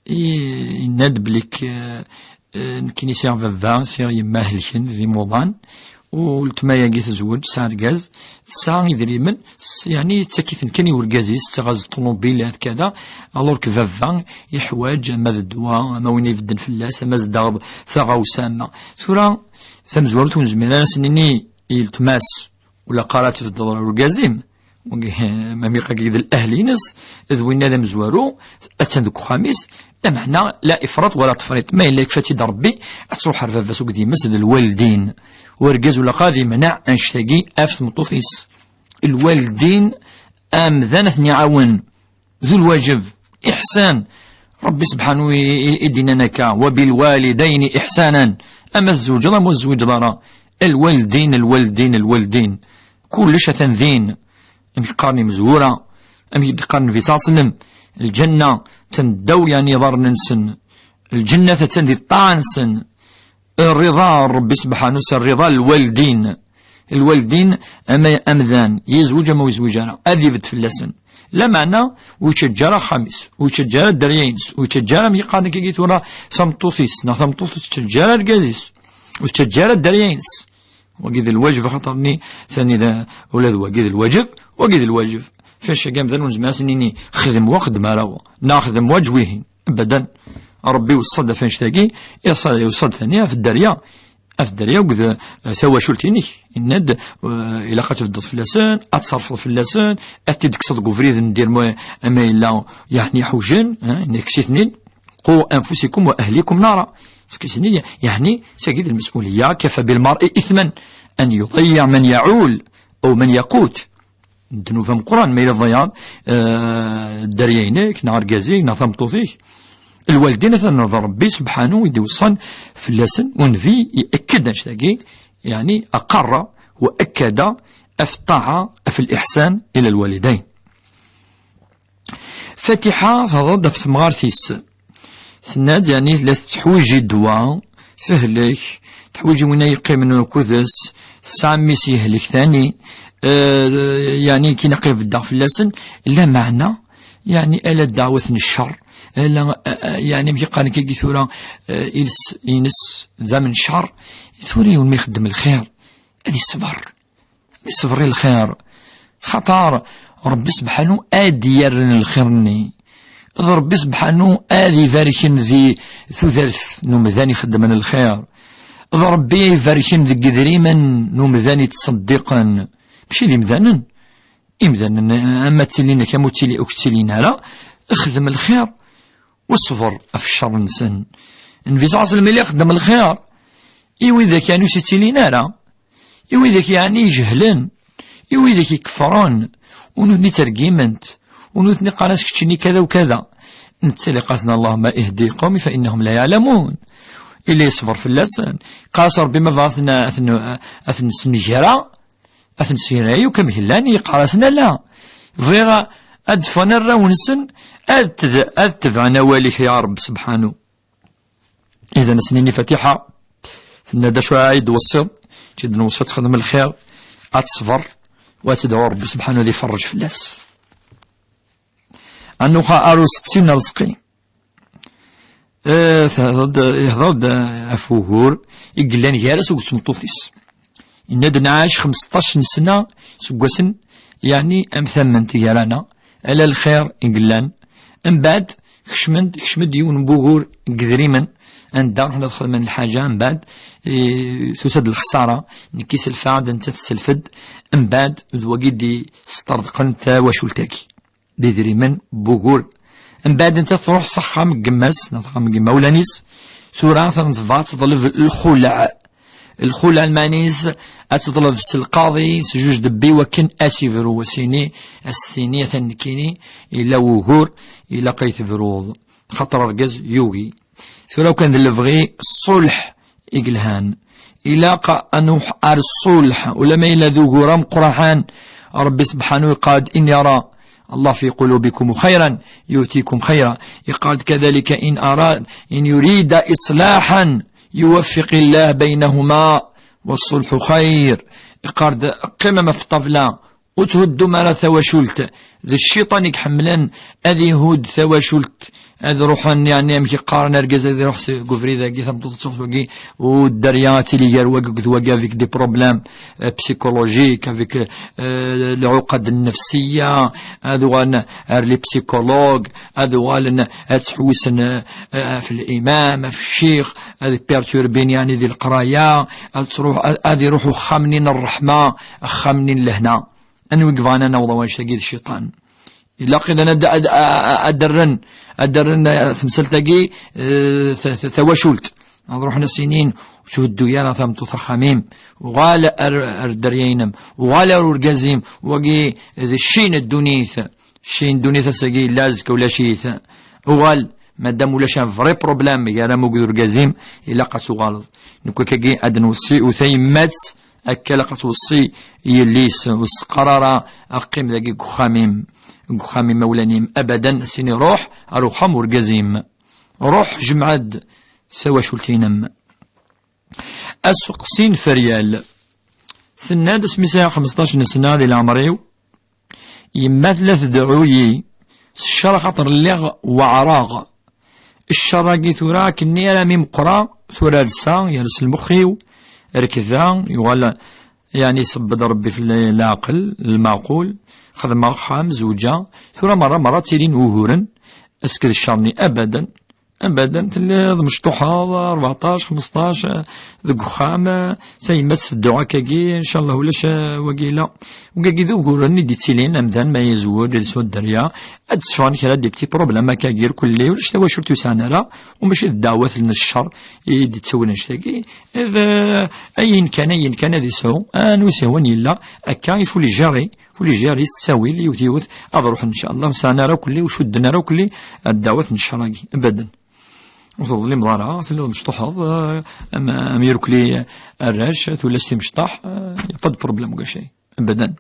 i-, yenna-d belli k-, eh, eh, nekkini sɛiɣ baba, sɛiɣ yemma helken d imuḍan, u letma-agi tezweǧ, tesɛa argaz, tesɛa idrimen, s-, yeɛni yettak-iten kan i urgaz-is, tettaɣ-as ṭṭunubilat, kada, alors que baba yeḥwaǧ ama d ddwa, ama win ibedden fell-as, ama zeddaɣ d taɣawsa, ama. Tura, tamezwarut ur nezmir ara ad s-nini i letma-s, Ula qqar ad tbeddeḍ ɣer urgaz-im, ma mi qqar d l'ahl-ines, d winna d amezwaru, attan deg uxxam-is, lameɛna la ifraṭ wala tefriṭ. Ma yella yekfa-tt-id Rebbi, ad truḥ ar baba-s akked yemma-s d lwaldin. Urgaz ula qqar ad imneɛ annect-agi ɣef tmeṭṭut-is. Lwaldin, amdan ad ten-iɛawen. D lwaǧeb, iḥsan. Rebbi sebḥanu i, i, i d-innan akka, wa bilwalidayni iḥsanan. Ama tzewǧeḍ, ama ur tzewǧeḍ ara. Lwaldin, lwaldin, lwaldin. Kullec atan din. Amek qqaren imezwura, amek i d-qqaren Nabi sallallahu alayhi wa sallam, lǧenna attan ddaw, yeɛni, iḍarren-nsen. Lǧennat attan di ṭṭaɛa-nsen. Rriḍa n Rebbi sebḥanu s rriḍa n lwaldin. Lwaldin, ama amdan, yezweǧ ama ur yezwiǧ ara, ad ibedd fell-asen. Lameɛna, ur yettaǧǧa ara axxam-is, ur yettaǧǧa ara dderya-ines, ur yettaǧǧa ara, mi qqaren akkagi tura, tameṭṭut-is, neɣ tameṭṭut ur tettaǧǧa ara argaz-is, ur tettaǧǧa ara dderya-ines. Wagi d lwaǧeb, axaṭer-nni, tani d, ula d wagi d lwaǧeb, wagi d lwaǧeb. Ɣef wannect-agi amdan ur nezmir ad s-nini, xdem wa, xdem ara wa, neɣ xdem wa, eǧǧ wihin. Abadan. Rebbi iweṣṣa-d ɣef wannect-agi, iweṣṣa-, iweṣṣa-d tani ɣef dderya. Ɣef dderya akked, eh, tawacult-inek. Yenna-d, eh, ilaq ad tbeddeḍ fell-asen, ad tserfeḍ fell-asen, ad t-id-tekkseḍ deg ubrid n dir ma, ma yella, yeɛni, ḥujen, eh, yenna-d, kkes-iten-id. قوا أنفسكم وأهليكم نارا. Kkes-iten-id, yeɛni, tagi d lmesuliyya, كفى بالمرء إثما أن يضيع من يعول أو من يقوت. Ddnub ameqqran, ma yella tḍeyyɛeḍ, eh, dderya-inek, neɣ argaz-ik, neɣ tameṭṭut-ik. Lwaldin atan d Rebbi sebḥanu i d-iweṣṣan fell-asen, u Nnbi iɛekk-d annect-agi, yeɛni أقر وأكد ɣef ṭṭaɛa, ɣef الإحسان إلى الوالدين. Fatiḥa, tehḍer-d ɣef temɣart-is. Tenna-d, yeɛni, tella tettḥwiji ddwa, tehlek, teḥwiji win ay yeqqimen akked-s, tesɛa mmi-s yehlek tani, eh, yeɛni, akken ilaq ad beddeɣ fell-asen, lameɛna, yeɛni, ala ddeɛwat n ccer, ala, eh, eh, yeɛni, amek i qqaren akkagi tura, eh, iles-ines d am n ccer, tura yiwen mi ixeddem lxir, ad iṣber. Ad iṣber i lxir. Xaṭer Rebbi sebḥanu ad d-yerren lxir-nni. D Rebbi sebḥanu ad ibarken di tudert n umdan ixeddmen lxir. D Rebbi ibarken deg idrimen n umdan ittṣeddiqen. Mačči d imdanen. Imdanen, ama ttilin akka, ama ur ttili-, ur ttilin ara, xdem lxir. U ṣber ɣef ccer-nsen. Nnbi ṣalla Llahu ɛalayhi wa sallam yella ixeddem lxir i widak, yeɛni, ur s-ittilin ara, i widak, yeɛni, ijehlen, i widak ikeffren, u nutni ttergimen-t, u nutni qqaren-as keččini kada u kada. Netta yella yeqqar-asen: "اللهم اهد قومي فإنهم لا يعلمون." Yella yeṣber fell-asen. Yeqqar-as Rebbi ma bɣa ad ten-, ad ten-, ad ten-snegra, ad ten-sirɛi akk amek llan, yeqqar-asen: "Ala, bɣiɣ ad d-ffɣen arraw-nsen, ad t-, ad tebɛen awal-ik, ya Rebbi, sebḥanu." Idan, ad s-nini Fatiḥa, tenna-d acu ay d-tweṣṣiḍ, tt-id-nweṣṣi ad texdem lxir, ad teṣber, u ad tedɛu Rebbi, sebḥanu, ad iferrej fell-as. Ad nuɣal ar useqsi n Rezqi. Eh, tehḍer-d, ihḍer-d, eh, ɣef wugur i yellan gar-as akked tmeṭṭut-is. Yenna-d: "Nɛac xmesṭac n sna seg wasen, yeɛni am tamment gar-aneɣ, ala lxir i yellan." Mbeɛd, kecmen-d, kecmen-d yiwen n wugur n yedrimen, anda ruḥen ad xedmen lḥaǧa, mbeɛd, eh, tusa-d lexsara, nekk iselfeɣ-d, nettat tesself-d, mbeɛd, d wagi d-yesṭerḍqen tawacult-agi. D idrimen n wugur. Mbeɛd, nettat truḥ s axxam n yemma-s, neɣ s axxam n yimawlan-is. Tura, atan tebɣa ad teḍleb lxulɛ. Lxulɛ, lmeɛna-is ad teḍleb s lqaḍi, s juj debbi, wakken ad s-ibru, ad s-ini, ad s-tini: "Atan nekkini, yella wugur, ilaq ad yi-tebruḍ. Xaṭer argaz yugi." Tura, kan d lebɣi, ṣṣulḥ i yelhan. Ilaq ad nruḥ ar ṣṣulḥ, ulamma yella d ugur ameqqran. Rebbi sebḥanu yeqqar-d: "إن يرى الله في قلوبكم خيرا يؤتكم خيرا." Yeqqar-d كذلك: "إن أراد، إن يريد إصلاحا يوفق الله بينهما والصلح خير." Yeqqar-d: "Qqimem ɣef ṭṭabla, ur tthuddum ara tawacult. D cciṭan i iḥemmlen ad ihudd tawacult. Ad ruḥen, yeɛni, amek i qqaren, argaz ad iruḥ s-, deg ubrid-agi, tameṭṭut ad tuɣ wagi, u dderya ad tili gar wagi akked wagi avec des problèmes, euh, psychologiques, avec, euh, lɛuqad nnefsiya, ad uɣalen ar les psychologues, ad uɣalen ad ttḥewwisen, euh, ɣef l'imam, ɣef ccix, ad perturbin, yeɛni, di leqraya, ad truḥ, ad, ad iruḥ uxxam-nni n ṛṛeḥma, axxam-nni n lehna. Anwa i yebɣan ad naweḍ wanect-agi d cciṭan? Ilaq idan ad, ad, ad, ad rren, ad rren, eh, temsalt-agi, eh, ta-, ta-, tawacult. Ad ruḥen ad s-inin, ur thuddu ara tameṭṭut axxam-im, uɣal ar, ar dderya-inem, uɣal ar urgaz-im, wagi d cci n ddunit, cci n ddunit ass-agi yella, azekka ulac-it. Uɣal, madam ulac un vrai problème gar-am akked urgaz-im, ilaq ad tuɣaleḍ. Nekk akkagi ad nweṣṣi, u tayemmat akka ilaq ad tweṣṣi yelli-s, ur s-teqqar ara: "Qqim dagi deg uxxam-im, deg uxxam imawlan-im." Abadan, ad s-tini: "Ruḥ ar uxxam urgaz-im. Ruḥ, jmeɛ-d tawacult-inem." Aseqsi n Feryal. Tenna-d: "Asmi sɛiɣ xmesṭac n sna di leɛmer-iw, yemma tella tedɛu-yi s ccer, axaṭer lliɣ weɛreɣ. Ccer-agi tura, akkenni armi meqqreɣ, tura rseɣ, yers lmux-iw, rekdeɣ, yuɣal, yeɛni, isebbed Rebbi fell-i leɛqel, lmeɛqul, xedmeɣ axxam, zewǧeɣ, tura merra, merra ttilin wuguren, asked ccer-nni abadan." Abadan, telliḍ mecṭuḥeḍ, rbeɛṭac, xmesṭac, eh, deg uxxam, eh, tayemmat tedduɣ akkagi, ncallah ulac, eh, wagi la. Wagi d uguren i d-ittilin, amdan ma yezweǧ, ad yeswa dderya, ad d-tteffɣen kra des petits problèmes akkagi irkelli, ulac tawacult ur sɛan ara, u mačči d ddeɛwat n ccer i d-ittawin annect-agi, d, eh, ayen kan, ayen kan ad yesɛu, anwa i s-yehwan yella, akka, il faut les gérer, il faut les gérer s ttawil, yiwet yiwet, ad ruḥen, ncallah, ur sɛan ara irkelli, ur cudden ara irkelli ar ddeɛwat n ccer-agi, abadan. Ur teḍlimeḍ ara, telliḍ mecṭuḥeḍ, eh, am, am irkelli arrac, tullas timecṭaḥ, eh, y a pas de problème, ulac ayen. Abadan.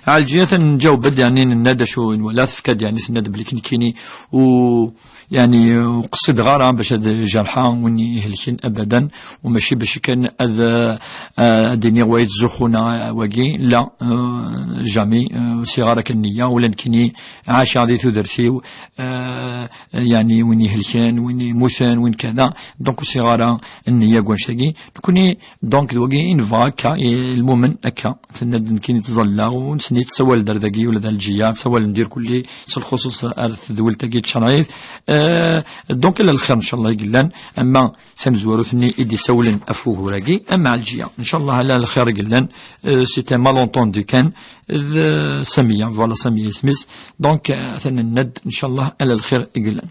Ɛelǧiya, atan nǧaweb-d, yeɛni, nenna-d acu i nwala, tefka-d, yeɛni, tenna-d belli nekkini, u, yeɛni, ur qsideɣ ara bac ad jerḥeɣ win ihelken, abadan, u mačči bac kan ad, eh, ad iniɣ wa yettzuxxun, eh, wagi, la, eh, jamais, eh, ur sɛiɣ ara kan nniya, ula nekkini ɛaceɣ di tudert-iw, eh, yeɛni win ihelken, win yemmuten, win kada. Donc ur sɛiɣ ara nniya deg wannect-agi. Nekkni, donc, d wagi i nebɣa akka, i lmumen akka. Tenna-d nekkini ttẓallaɣ, u nessen i tessawal-d ar dagi, ula d Ɛelǧiya, ttawalen-d irkelli, s lxuṣuṣ ar tedwilt-agi tcerɛit. Eh, donc, ala lxir, ncallah, i yellan. Ama tamezwarut-nni i d-isawlen ɣef wugur-agi, ama Ɛelǧiya. Ncallah, ala lxir i yellan. Eh, c'est un malentendu kan. D Samiya, voilà, Samiya isem-is. Donc, eh, atan nenna-d, ncallah, ala lxir i yellan.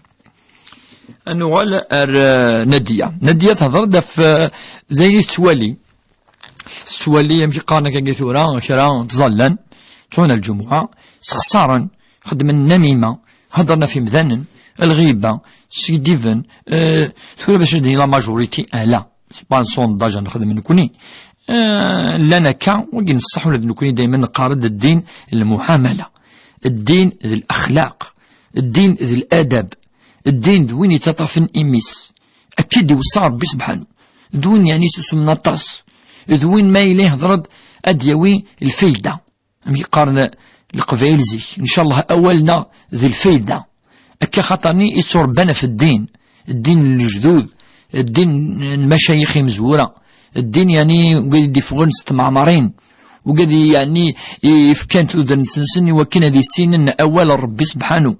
Ad nuɣal ar, eh, Nadiya. Nadiya tehder-d ɣef, eh, d ayen i tettwali. Tettwali amek i qqaren akkagi tura, kra ttẓallan, ttruḥun ar lǧumuɛa, sxeṣaren, xeddmen nnamima, heddren ɣef yimdanen, lɣiba, skiddiben, eh, tura bac ad d-nini la majorité, ala, c'est pas un sondage ad nexdem nekkni. Eh, llan akka, wagi n ṣṣeḥ ula d nekkni daymen neqqar-d ddin n lmuɛamala, ddin d laxlaq, ddin d ladab, ddin d win yettaṭṭafen imi-s. Akka i d-iwessa Ṛebbi sebḥanu. D win, yeɛni, isusmen aṭas. D win ma yella ihder-d ad d-yawi lfayda. Amek i qqaren Leqbayel zik, ncallah awal-nneɣ d lfayda. Akka xaṭer-nni i ttuṛebban ɣef ddin. Ddin n lejdud, ddin n lmacayix imezwura, ddin, yeɛni, wigad i d-iffɣen s tmeɛmarin, wigad i, yeɛni, i, ifkan tudert-nsen i wakken ad issinen awal n Ṛebbi sebḥanu.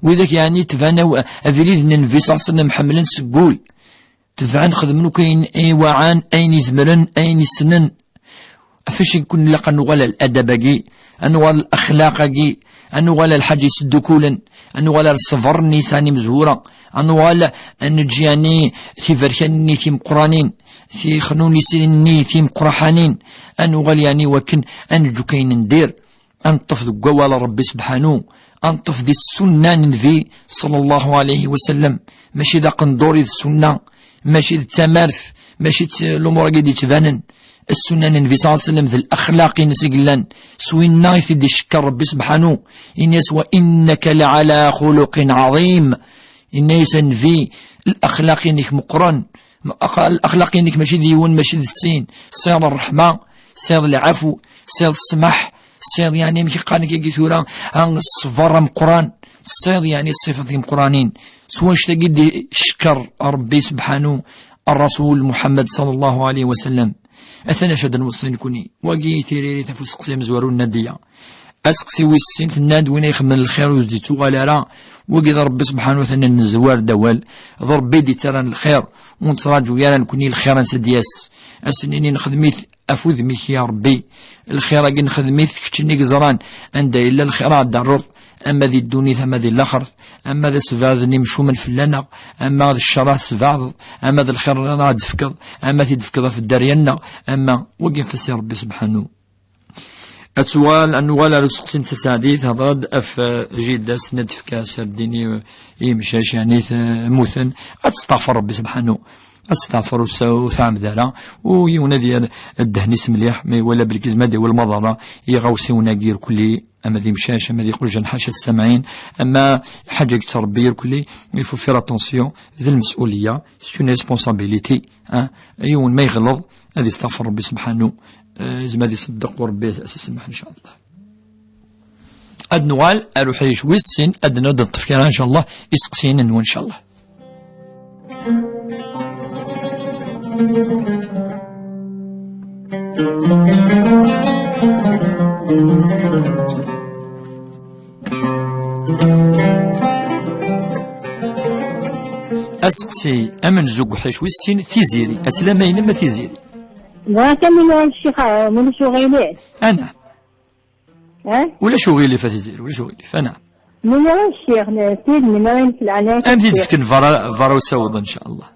Widak, yeɛni, tban aw-, abrid n Nnbi ṣalla Llahu ɛalayhi wa sallam, ḥemmlen seg wul. Tebɛen, xedmen akk ayen i wɛan, ayen izemren, ayen issnen. Ɣef wacu i kun ilaq ad nuɣal ar ladab-agi, ad nuɣal ar laxlaq-agi, ad nuɣal ar lḥaǧa yesdukkulen, ad nuɣal ar ṣṣber-nni yesɛan imezwura, ad nuɣal ad neǧǧ, yeɛni, tiberkan-nni timeqqranin, tixnunicin-nni timeqqraḥanin, ad nuɣal, yeɛni, wakken ad neǧǧ akk ayen ndir. Ad neṭṭef deg wawal n Ṛebbi sebḥanu, ad neṭṭef di ssunna n Nnbi ṣalla Llahu ɛalayhi wa sallam, mačči d aqendur i d ssunna, mačči d tamart, mačči d lumuṛ-agi d-yettbanen. Ssunna n Nnbi ṣalla Llahu ɛalayhi wa sallam d laxlaq-ines i yellan, s winna i t-id-icekkeṛ Ṛebbi sebḥanu, ini-as: "Wa innaka la ɛala xuluqin ɛaḍim." Yenna-yas Nnbi: "Laxlaq-inek meqqren." Ax-, laxlaq-inek mačči d yiwen, mačči d sin. Tesɛiḍ ṛṛeḥma, tesɛiḍ lɛafu, tesɛiḍ ssmaḥ, Tesɛiḍ yeɛni amek i qqaren akka tura, a, ṣṣber ameqqran. Tesɛiḍ yeɛni ṣṣifat timeqqranin. S wanect-agi d-icekker Ṛebbi sebḥanu, ṛṛasul Muḥemmed ṣalla Llahu ɛalayhi wa sallam. Atan acu ad nweṣṣi nekni. Wagi i tiririt ɣef useqsi amezwaru n Nadiya. Aseqsi wis sin, tenna-d: win ay ixedmen lxir ur s-d-ittuɣal ara, wagi d Ṛebbi subḥanu wa taɛala, nezwar-d awal. D Ṛebbi i d-ittarran lxir, ur nettraǧu ara nekni lxir ansa d-yas. Ad s-nini: nexdem-it ɣef udem-ik ya Ṛebbi. Lxir-agi nexdem-it, kečč-nni i yeẓran anda yella lxir ad d-terreḍ, ama di ddunit ama di laxert, ama d asebɛed n imcumen fell-aneɣ, ama d ccer ad tesbeɛdeḍ, ama d lxir ad d-tefkeḍ, ama ad t-id-tefkeḍ ɣef dderya-nneɣ, ama wagi ɣef-s i Ṛebbi subḥanu. Ad tuɣal, ad nuɣal ar useqsi n Tasaɛdit, tehder-d ɣef, eh, jida-s n ad tefk aserdin i, i yemcac, yeɛni t-, mmuten. Ad testeɛfer Ṛebbi subḥanu. Ad testeɛfer, ur s-, ur tɛemmed ara. U yiwen ad yerr ddehn-is mliḥ, ma iwala belkis ma d-iwel maḍerra i iɣawsiwen-agi irkelli, ama d imcac, ama d iqujan, ḥaca ssamɛin, ama ḥaǧa deg Ṛebbi irkelli, il faut faire attention, d lmes'uliya, c'est une responsabilité, hein. Yiwen ma yɣelḍ, ad isteɛfer Ṛebbi subḥanu, eh, yezmer ad iṣeddeq u Ṛebbi ad as-isemmeḥ, ncallah. Ad nuɣal ar uḥric wis sin, ad d-nɛud ad neṭṭef kra, ncallah, iseqsiyen-nwen, ncallah. Aseqsi amenzu deg uḥric wis sin, Tiziri. Aslama-inem a Tiziri. Bɣiɣ kan ad nɛum ccix, ah, ma ulac uɣilif. Anɛam. Ha? Ulac uɣilif a Tiziri, ulac uɣilif, anɛam. Nniɣ-as ccix, n-, tid nniɣ-as leɛnaya-k. Am tid fken vara, vara usaweḍ, ncallah.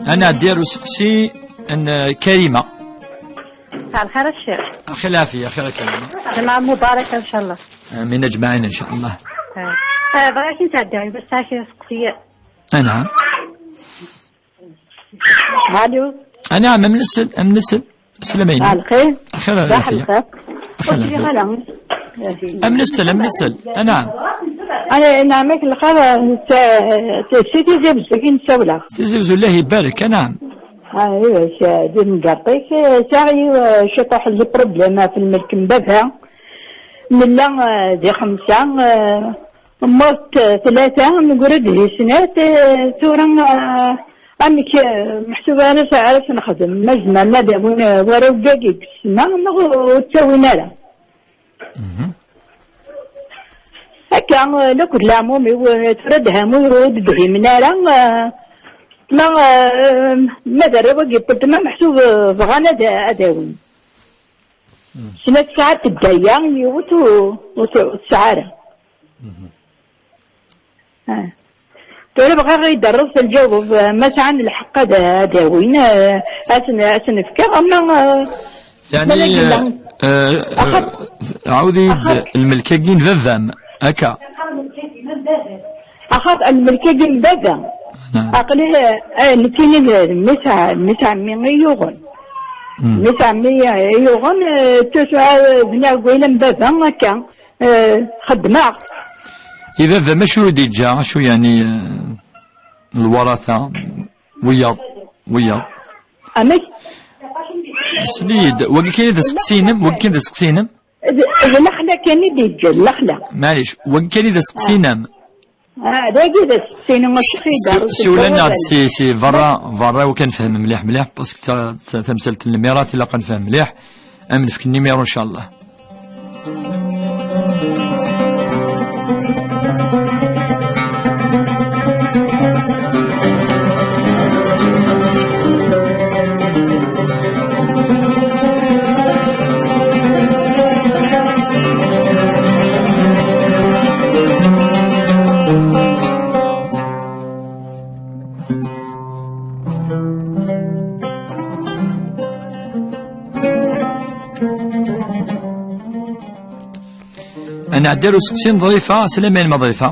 Ad nɛeddi ar useqsi n, uh, Karima. مساء الخير الشيخ. أخي العافية، أخي الكريم. جمعة مباركة إن شاء الله. آمين أجمعين إن شاء الله. آه. آه، بغيت نتعدى، بس عايشة في السقفية. أنعم. ألو. أنعم، أمنسل، أمنسل. السلام عليكم. الخير. أخي العافية. الخير. أخي العافية. أمنسل، أمنسل. أنعم. أنا نعمك الخير، ت-، ت-، سيدي زي بزاف نسولها. سيدي زي بزاف، الله يبارك، أنعم. Ah, iwac, di temgerṭ-ik, sɛiɣ yiw-, ciṭuḥ n lproblème ɣef lmelk n baba. Nella, eh, di xemsa, eh, mmut tlata, neggra-d di snat, eh, tura, eh, amek, eh, meḥsub ara s-, ara s-nexdem? Ma zemren ad awin, eh, warraw-agi deg ssma, neɣ ur ttawin ara? Mhm. Akka, eh, lakk d leɛmum-iw, eh, tura ddham-iw ur d-dhimen ara, eh, ma, eh, ma d arraw-agi n weltma meḥsub, eh, bɣan ad, ad awin. Mhm. Snat saɛat tedda-ya, yiwet ur, ur t-, ur tesɛi ara. Mhm. Ah. Tura bɣiɣ ad yi-d-terreḍ s lǧawab, eh, ma sɛan lḥeqq ad, ad awin, eh, ad sen-, ad sen-fkeɣ, ama, eh, yeɛni, ma la yella, eh, eh, axaṭ-, ɛawed-iyi-d axaṭ-, lmelk-agi n baba-m, akka. Axaṭ lmelk-agi n baba. Naam. Aql-i, eh, nekkini d, d mmi-s n, mmi-s n ɛemmi i yuɣen. Hmm. Mmi-s n ɛemmi i yuɣen, eh, tusɛa, eh, bniɣ deg wayla n baba, akka. Eh, xeddmeɣ. I baba-m acu i d-yeǧǧa? Acu yeɛni, eh, lwarata? Wiyaḍ, wiyaḍ. Amek? Sel-iyi-d, wagi kan i d aseqsi-inem? Wagi kan d aseqsi-inem? D, d lexla kan i d-yeǧǧa, d lexla. Maɛlic, wagi kan i d aseqsi-inem? Ah, dagi d aseqsi-inem, acu i s-, d-, siwel-aneɣ-d si, si berra, berra, i wakken nefhem mliḥ, mliḥ, parce que ta-, ta-, tamsalt n lmirat ilaq ad nefhem mliḥ. Ad m-nefk nnimiṛu, ncallah. Ad nɛeddi ar useqsi n Ḍrifa. Slam, ma Ḍrifa.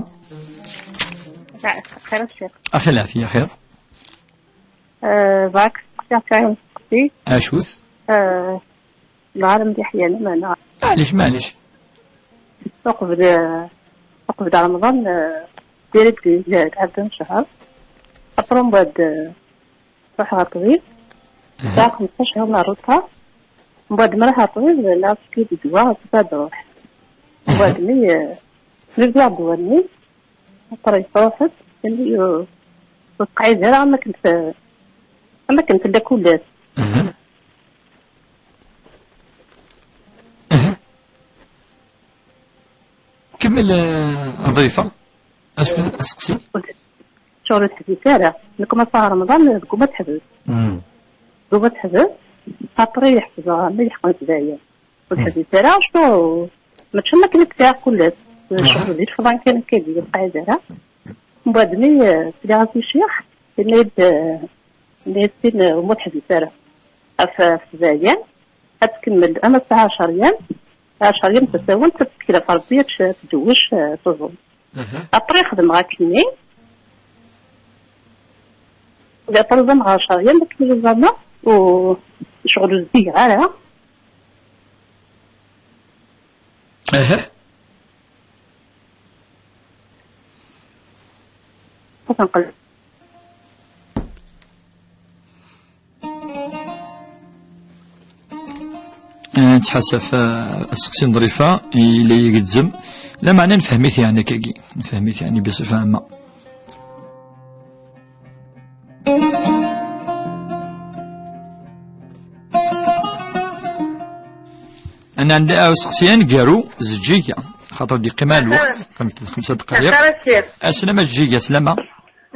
Xir a Ccix. Axi lɛafya, xir. Eh, bɣiɣ ad steqsiɣ kra n useqsi. Acu-t? Eh, lɣar mliḥ yan, meɛna. Maɛlic, maɛlic. Uqbel, eh, uqbel Remḍan, eh, direct di lɛebd n ccher. Après, mbeɛd, eh, ruḥeɣ ɣer ṭṭbib. Aha. Sɛiɣ xemseṭṭac yiwen n retard. Mbeɛd ma ruḥeɣ ɣer ṭṭbib, nniɣ-as efk-iyi-d ddwa, ad ruḥ. Mbeɛd mi, eh, mi bdiɣ ddwa-nni, après, truḥ-d, yenna-yi, ur, ur teqɛid ara am akken t-, am akken tella kul ass. Aha. Aha. Kemmel, eh, a Ḍrifa. Asu-, aseqsi. Ur teḥbis ara. Nekk ma ṣaɣ Remḍan, deg uma teḥbes. Mm. Deg uma teḥbes, après yeḥbes, ma yeḥqen s dayen. Ur teḥbis ara, acu, mačči am akken i tesɛiḍ kul ass. Aha. Ccɣel di lefḍan kan akka, di lqaɛida ara. Mbeɛd mi, eh, sliɣ-as i ccix, yenna-yi-d, eh, yenna-yi-d sin, eh, ur teḥbis ara. Ɣef, ɣef dayen, ad tkemmel ama tesɛa ɛecṛ yam, ɛecṛ yam tasawent, ad tettkel ɣef Ṛebbi, ad tdewwec, eh, tuẓum. Aha. Après xedmeɣ akkenni, d après ẓameɣ ɛecṛ yam, akken i ẓameɣ, u ccɣel ur zdigeɣ ara. Aha. Ad tenqel. Eh, nettḥasaf, eh, aseqsi n Ḍrifa, yella igezzem. Lameɛna nefhem-it yeɛni akkagi. Nefhem-it yeɛni biṣifa ɛamma. Ad nɛeddi ar useqsi aneggaru, Zeǧǧiga, xaṭer d-yeqqim ar lweqt, qqimet d xemsa ddqayeq. Aṭas, a Ccix. Aslama Zeǧǧiga, aslama.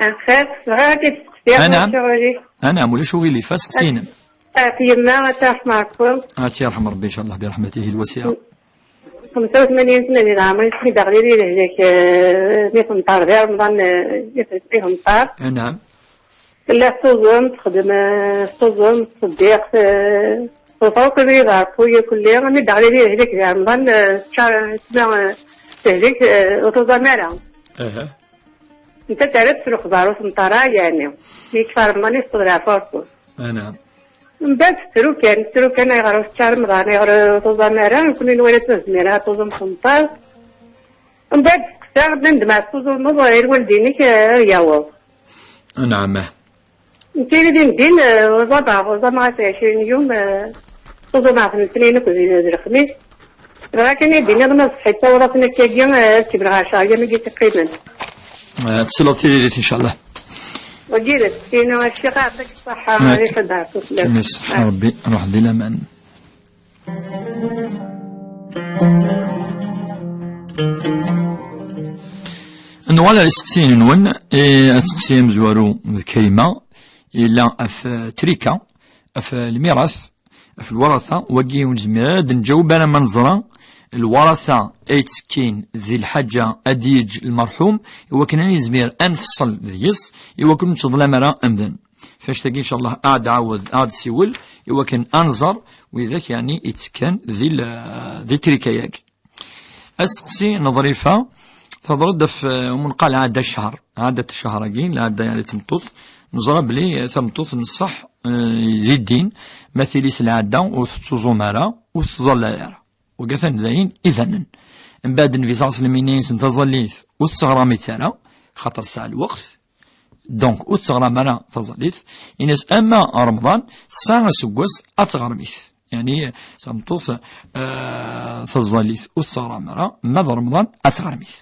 Anef-as, bɣiɣ ad k-id-steqsiɣ. Anɛam. Ulac aɣilif. Anɛam, ulac aɣilif, aseqsi-inem. Ɣef yemma, ad tt-yerḥem Ṛebbi. Ad tt-yerḥem Ṛebbi, ncallah, bi ṛeḥmatihi lwasiɛa. Xemsa u tmanyin sna di leɛmer-is, mi d-aɣli di lehlak, eh, mi tenṭer di Remḍan, eh, i tenṭer. Anɛam. Tella tuẓum, texdem, eh, tuẓum, tettṣeddiq, eh, tufa akk abrid ɣer Puyo kulli. Mi d-aɣli di lehlak di Remḍan, eh, teččar, tma, eh, tehlek, eh, ur tuẓam ara. Aha. Netta terra-tt s lexbar, ur tenṭer ara, yeɛni. Mi yekfa Remḍan, yefqed leɛfu ɣer ṭṭul. Anɛam. Mbeɛd tettru kan, tettru kan, ayɣer ur tečča ara Remḍan, ayɣer ur tuẓam ara, nekkni nwala ur tezmir ara ad tuẓum tenṭer. Mbeɛd testeqsa, nnan-d ma tettuẓumeḍ, i lwaldin-ik, eh, ad yaweḍ. Anɛam. Nekkini din din, eh, ẓameɣ, ẓameɣ ɣef ɛecrin yum, eh, tuẓumeɣ ɣef letnayen akked d lexmis. Dɣa kan i d-iniɣ ma ṣṣeḥit tawratin akkagi, eh, ad kemmleɣ ɛecṛ yam i d-yeqqimen. Eh, tesleḍ tiririt, ncallah. Wagi d aseqsi-inu, a Ccix, ɛṭik ṣṣeḥḥa, ad iceddeɛ fell-ak. Kem iṣeḥḥa Ṛebbi, ruḥ di laman. Nuɣal ar iseqsiyen-nwen, eh, aseqsi amezwaru d Karima, yella ɣef, eh, trika, ɣef, eh, lmirat, ɣef lwaratha, wagi ur nezmir ara ad nǧaweb ara ma neẓra lwaratha ay yettekkin di lḥaǧa ad d-yeǧǧ lmerḥum, i wakken ad nezmir ad nefṣel deg-s, i wakken ur nettḍlam ara amdan. F annect-agi, ncallah, ad d-ɛawed, ad d-siwel, i wakken ad nẓer widak, yeɛni, yettekkan di l-, di trika-yagi. Aseqsi n Ḍrifa, teḍra-d ɣef, eh, umenqal ɛadda ccher, ɛadda ccher-agi, lɛadda, yeɛni, n tmeṭṭut. Neẓra belli, eh, tameṭṭut n ṣṣeḥ, eh, di ddin, ma tili s lɛadda ur tettuẓum ara, ur tettẓalla ara. Wagi atan d ayen ibanen. Mbeɛd Nnbi ṣalla Llahu ɛalayhi wa sallam yenna-yasen taẓallit ur tesseɣram-itt ara, xaṭer tesɛa lweqt. Donc, ur tesseɣram ara taẓallit. Ini-as, ama Remḍan, tesɛa aseggas ad teɣrem-it. Yeɛni, tameṭṭut, eh, taẓallit ur tesseɣram ara, ma d Remḍan ad teɣrem-it.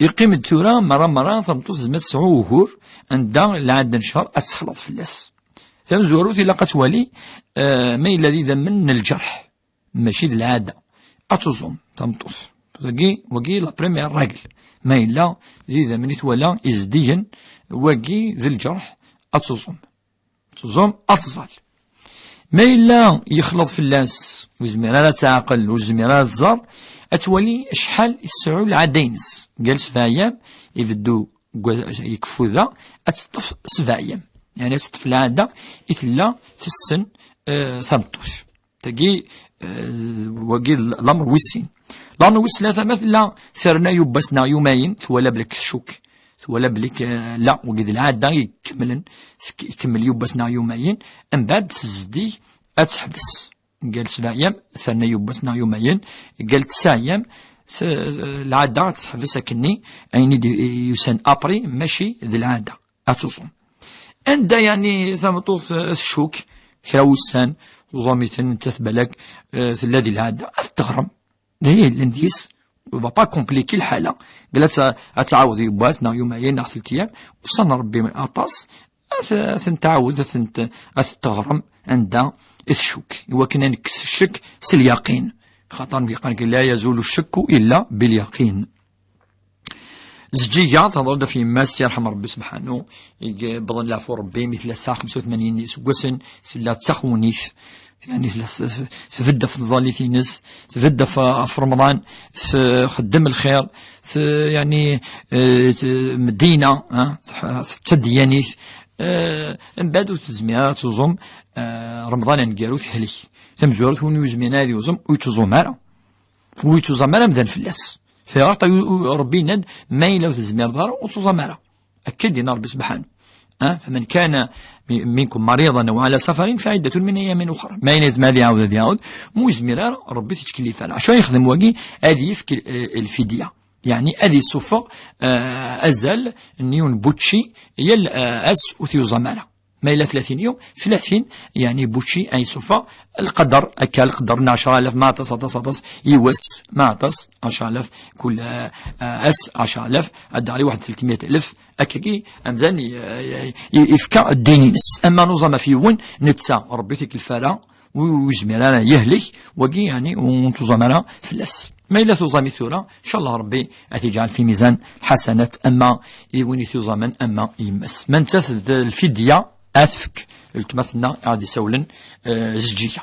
Yeqqim-d tura, merra, merra, tameṭṭut tezmer tesɛu ugur anda lɛadda n ccher ad texleḍ fell-as. Tamezwarut, ilaq ad twali, eh, ma yella d idammen n lǧerḥ. Mačči d lɛada. Ad tuẓum, tameṭṭut. Wagi, wagi la première règle. Ma yella d idammen i twala izdigen, wagi d lǧerḥ, ad tuẓum. Tuẓum, ad tẓall. Ma yella yexleḍ fell-as, ur zmir ara ad teɛqel, ur zmir ara ad tẓer, ad twali acḥal i tesɛu lɛada-ines. Gal sebɛa ayyam, ibeddu deg wa-, ikeffu da, ad teṭṭef sebɛa ayyam. Yeɛni ad teṭṭef lɛada i tella tessen, eh, tameṭṭut. Tagi, eh, wagi l-, lamer wis sin. Dan wis tlata ma tella terna yubbas neɣ yumayen, twala belk tcuk. Twala belk, eh, la, wagi d lɛada ikemmlen, sk-, ikemmel yubbas neɣ yumayen, mbeɛd tezdig ad teḥbes. Gal sebɛa yam, terna yubbas neɣ yumayen, gal tesɛa yam, s-, lɛada ad teḥbes akkenni, ayen i d-, yusan apri, mačči d lɛada, ad tuẓum. Anda, yani, tameṭṭut, eh, tcuk, kra wussan, tuẓam-iten, nettat balak, eh, tella di lɛada, ad teɣrem. D aya yellan deg-s, va pas compliquer lḥala. Qal ad t-, ad tɛawed yiwwas, neɣ yumayen, neɣ telt ayyam, ussan n Rebbi aṭas, ad t-, ad ten-tɛawed, ad ten-, ad t-teɣrem anda i tcuk, i wakken ad nekkes ccek s lyaqin. Xaṭer mi yeqqar la yazulu ccekku illa bil yaqin. Zǧiga, tehḍer-d ɣef yemma-s, yerḥem Rebbi sebḥanu, i yewwḍen leɛfu Rebbi, mi tella tesɛa xemsa u tmanyin n yiseggasen, tella d taxewnit, yani tella s-, s-, tbedd ɣef tẓallit-ines, tbedd ɣef, ɣef Remḍan, txeddem lxir, t-, yani, eh, t-, Medina, ha, tḥ-, tečča ddiyanit, eh, mbeɛd ur tezmir ara ad tuẓum, eh, Remḍan aneggaru tehlek. Tamezwarut, win ur yezmiren ara ad yuẓum, ur yettuẓum ara. Ur yettuẓam ara amdan fell-as. Fayɣaṭ, Rebbi yenna-d, ma yella ur tezmireḍ ara, ur ttuẓam ara. Akka i d-yenna Rebbi sebḥanu. Ha? فمن كان منكم مريضا أو على سفر فعدة من أيام أخر. Ma yella yezmer ad iɛawed, ad iɛawed. Ma ur yezmir ara, Rebbi ur t-yettkellif ara. Acu ara yexdem wagi? Ad yefk, eh, lfidya. Yeɛni ad yessufeɣ, eh, azal n yiwen n wučči yal, eh, ass ur t-yuẓam ara. Ma yella tlatin yum, tlatin, yeɛni, n wučči ay yessufeɣ lqader, akka lqader n ɛecra alaf, ma aṭas, aṭas, aṭas, yiwwas, ma aṭas, ɛecra alaf, kul, eh, ass ɛecra alaf, ad d-ɣli waḥed tlettmiyat alaf, akkagi amdan i-, i-, i-, yefka ddin-ines. Ama nuẓam ɣef yiwen, netta, Rebbi ur t-yettkellif ara, ur, ur yezmir ara yehlek, wagi, yeɛni, ur ntuẓam ara fell-as. Ma yella tuẓam-it tura, ncallah Rebbi ad t-yeǧɛel fi mizan lḥasanat, ama i win i t-yuẓamen, ama i yemma-s. Ma nettat d lfidya, ad tefk weltma-tneɣ i ɣ-d-isawlen, eh, Zǧiga.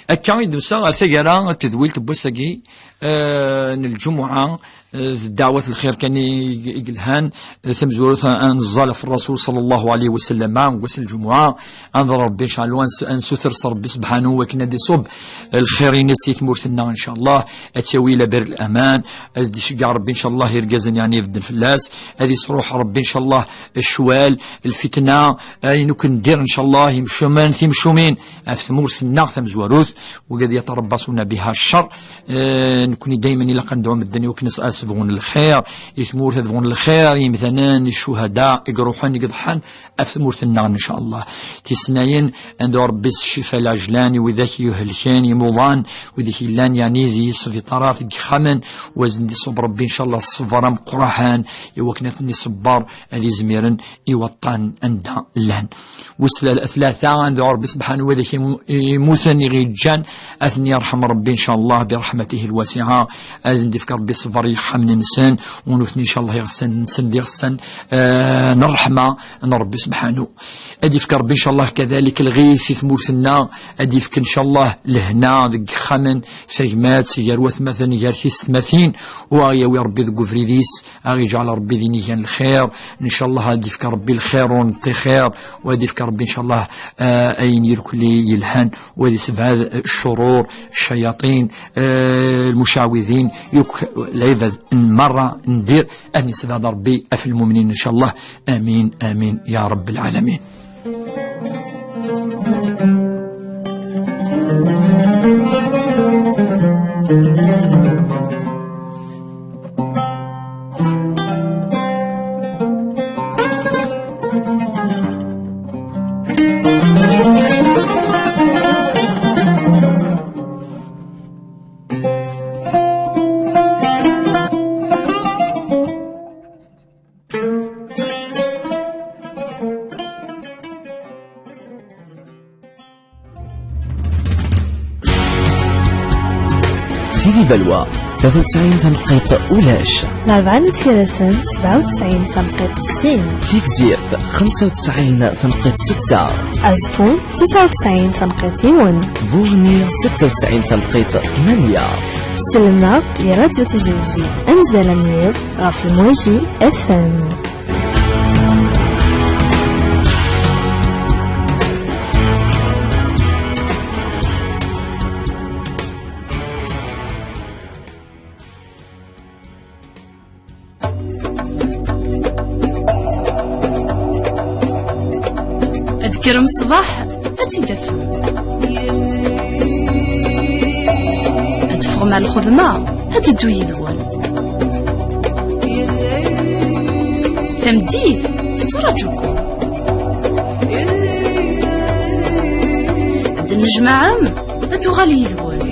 Akka i d-nusa ɣer taggara n tedwilt n wass-agi, eh, n lǧumuɛa, eh, d ddeɛwat n lxir kan i, i yelhan, eh, tamezwarut ad, ad neẓẓal ɣef Rrasul ṣalla Llahu ɛalayhi wa sallam, deg wass n lǧumuɛa, ad nḍer Rebbi, ncallah, ad nsuter s Rebbi sebḥanu wakken ad iṣubb lxir-ines i tmurt-nneɣ, ncallah, ad t-yawi ila bir laman, ad d-iceggeɛ Rebbi, ncallah, irgazen, yeɛni, ibedden fell-as, ad isruḥ Rebbi, ncallah, ccwal, lfitna, ayen akk n dir, ncallah, imcumen, timcumin, ɣef tmurt-nneɣ tamezwarut, wigad yatarabbasuna biha ccer. Eh, nekni daymen ilaq ad nedɛu medden i wakken ad s-, ad s-bɣun lxir i tmurt, ad bɣun lxir i yimdanen, i ccuhada, i iruḥen, i iḍeḥḥan ɣef tmurt-nneɣ, ncallah. Tisnayen, ad nedɛu Rebbi s ccifa lɛejlan i widak yuhelken, imuḍan, widak yellan, yeɛni, di sbiṭarat, deg yexxamen, u ad sen-d-iṣubb Rebbi, ncallah, ṣṣber ameqqran, i wakken ad ten-iṣebber, ad izmiren i waṭṭan anda llan. Wis tla-, tlata, ad nedɛu Rebbi sebḥanu wa d ak imu-, imuten i ɣ-iǧǧan, ad ten-yerḥem Rebbi, ncallah, bi ṛeḥmatihi lwasiɛa, ad sen-d-ifk Rebbi ṣṣber i yexxamen-nsen, u nutni, ncallah, iɣsan-nsen d iɣsan, eh, n ṛṛeḥma n Rebbi sebḥanu. Ad ifk Rebbi, ncallah, kadalik lɣis i tmurt-nneɣ, ad ifk, ncallah, lehna deg yexxamen, tagmat, gar watmaten, gar tisetmatin, u aɣ-yawi Rebbi deg ubrid-is, aɣ-iǧɛel Rebbi d inigan n lxir, ncallah ad ifk Rebbi lxir ur neṭṭixir, u ad ifk Rebbi, ncallah, eh, ayen irkelli yelhan, u ad isebɛed ccurur, ccayaṭin, eh, lmucawidin, yakk lɛibad n merra n dir, ad isebɛed Rebbi ɣef lmumnin, ncallah. Amin, amin, ya Rabb lɛalamin. Sidi Balwa, tlata u tesɛin tanqit ulac. Larebɛa n At Yiraten, sebɛa u tesɛin tanqit sin. Tigzirt, xemsa u tesɛin tanqit setta. Azeffun, tesɛa u tesɛin tanqit yiwen. Burni, setta u tesɛin tanqit tmanya. Sellem-aɣ-d i Radyu Tizi Wezzu, anzal amenyaf ɣef Lmwaji F M. Kra n ṣṣbeḥ, ad tt-id-tafem. Ad teffɣem ar lxedma, ad teddu yid-wen. Tameddit, tettraǧu-ken. Ad d-tennejmaɛem, ad tuɣal yid-wen.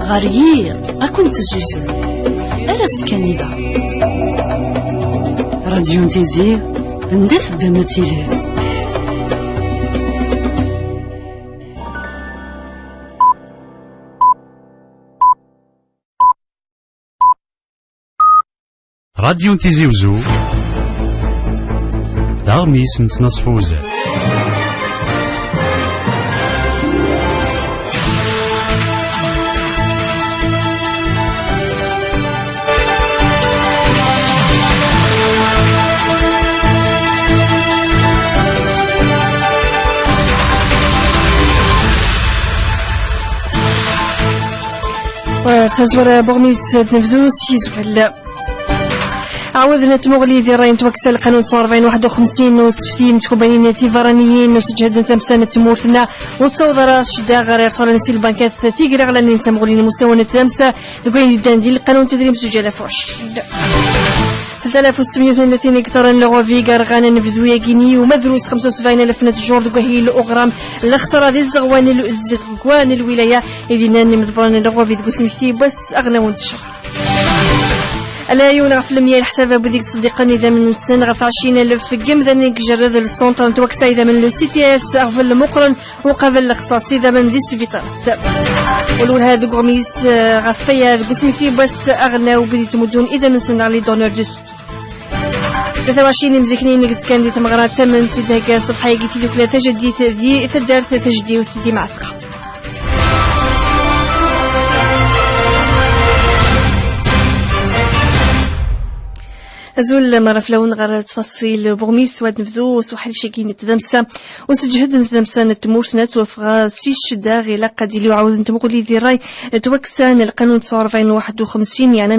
Ɣer yiḍ, ad ken-tezzuzen. Ar ass kan i da. Radyu n Tizi, anda teddam ad tili. Radyu n Tizi Uzzu, d aɣmis n ttnaṣfa uzal. Tazwara buɣmis d nebdu s yizwal. Ɛawden tmuɣli di ṛṛay n twaksa lqanun tesɛa u rebɛin waḥed u xemsin n usefti n tkubanin tiberraniyin n useǧhed n tamsa n tmurt-nneɣ ur tettaweḍ ara ccedda ɣer irṭulen si lbankat tigreɣlanin n tmuɣli n imusawen n tamsa deg wayen yeddan di lqanun n tedrimt zuǧ alaf u ɛecrin. Telt alaf u settemya u tnin u tlatin iktaren n Lɣovi gar ɣan anebdu-agi-nni u ma drus xemsa u sebɛin alaf n ttjur deg wahil uɣram lexsara di tzeɣwa n l-, tzeɣwa n lwilaya i d-yennan imḍebbren n Lɣovi deg usmekti n wass aɣelnaw n tteccer. Ala yiwen ɣef lemya leḥsab n wid i yettṣeddiqen idammen-nsen ɣef ɛecrin alef n yimdanen i ijerred le centre n twaksa idammen le C T S aɣbel lmuqren uqabel lexṣaṣ idammen di sbiṭarat. U lwelha deg uɣmis, eh, ɣef waya deg usmekti n wass aɣelnaw n wid yettmuddun idammen-nsen ɣer les donneurs de sang. Tlata u ɛecrin imziknin i yettekkan di tmeɣra n tamemt i d-thegga ṣṣbeḥ-agi tidukla tajaddit di taddart tajdiwt di Mɛatqa. Azul mara fell-awen ɣer ttfaṣil buɣmis, wad nebdu s uḥric-agi n tdamsa. Useǧhed n tdamsa n tmurt-nneɣ ttwafeɣ si ccedda, ilaq ad yili uɛawed n tmuɣli di ṛṛay n twaksa n lqanun tesɛa u rebɛin waḥed u xemsin, yeɛnan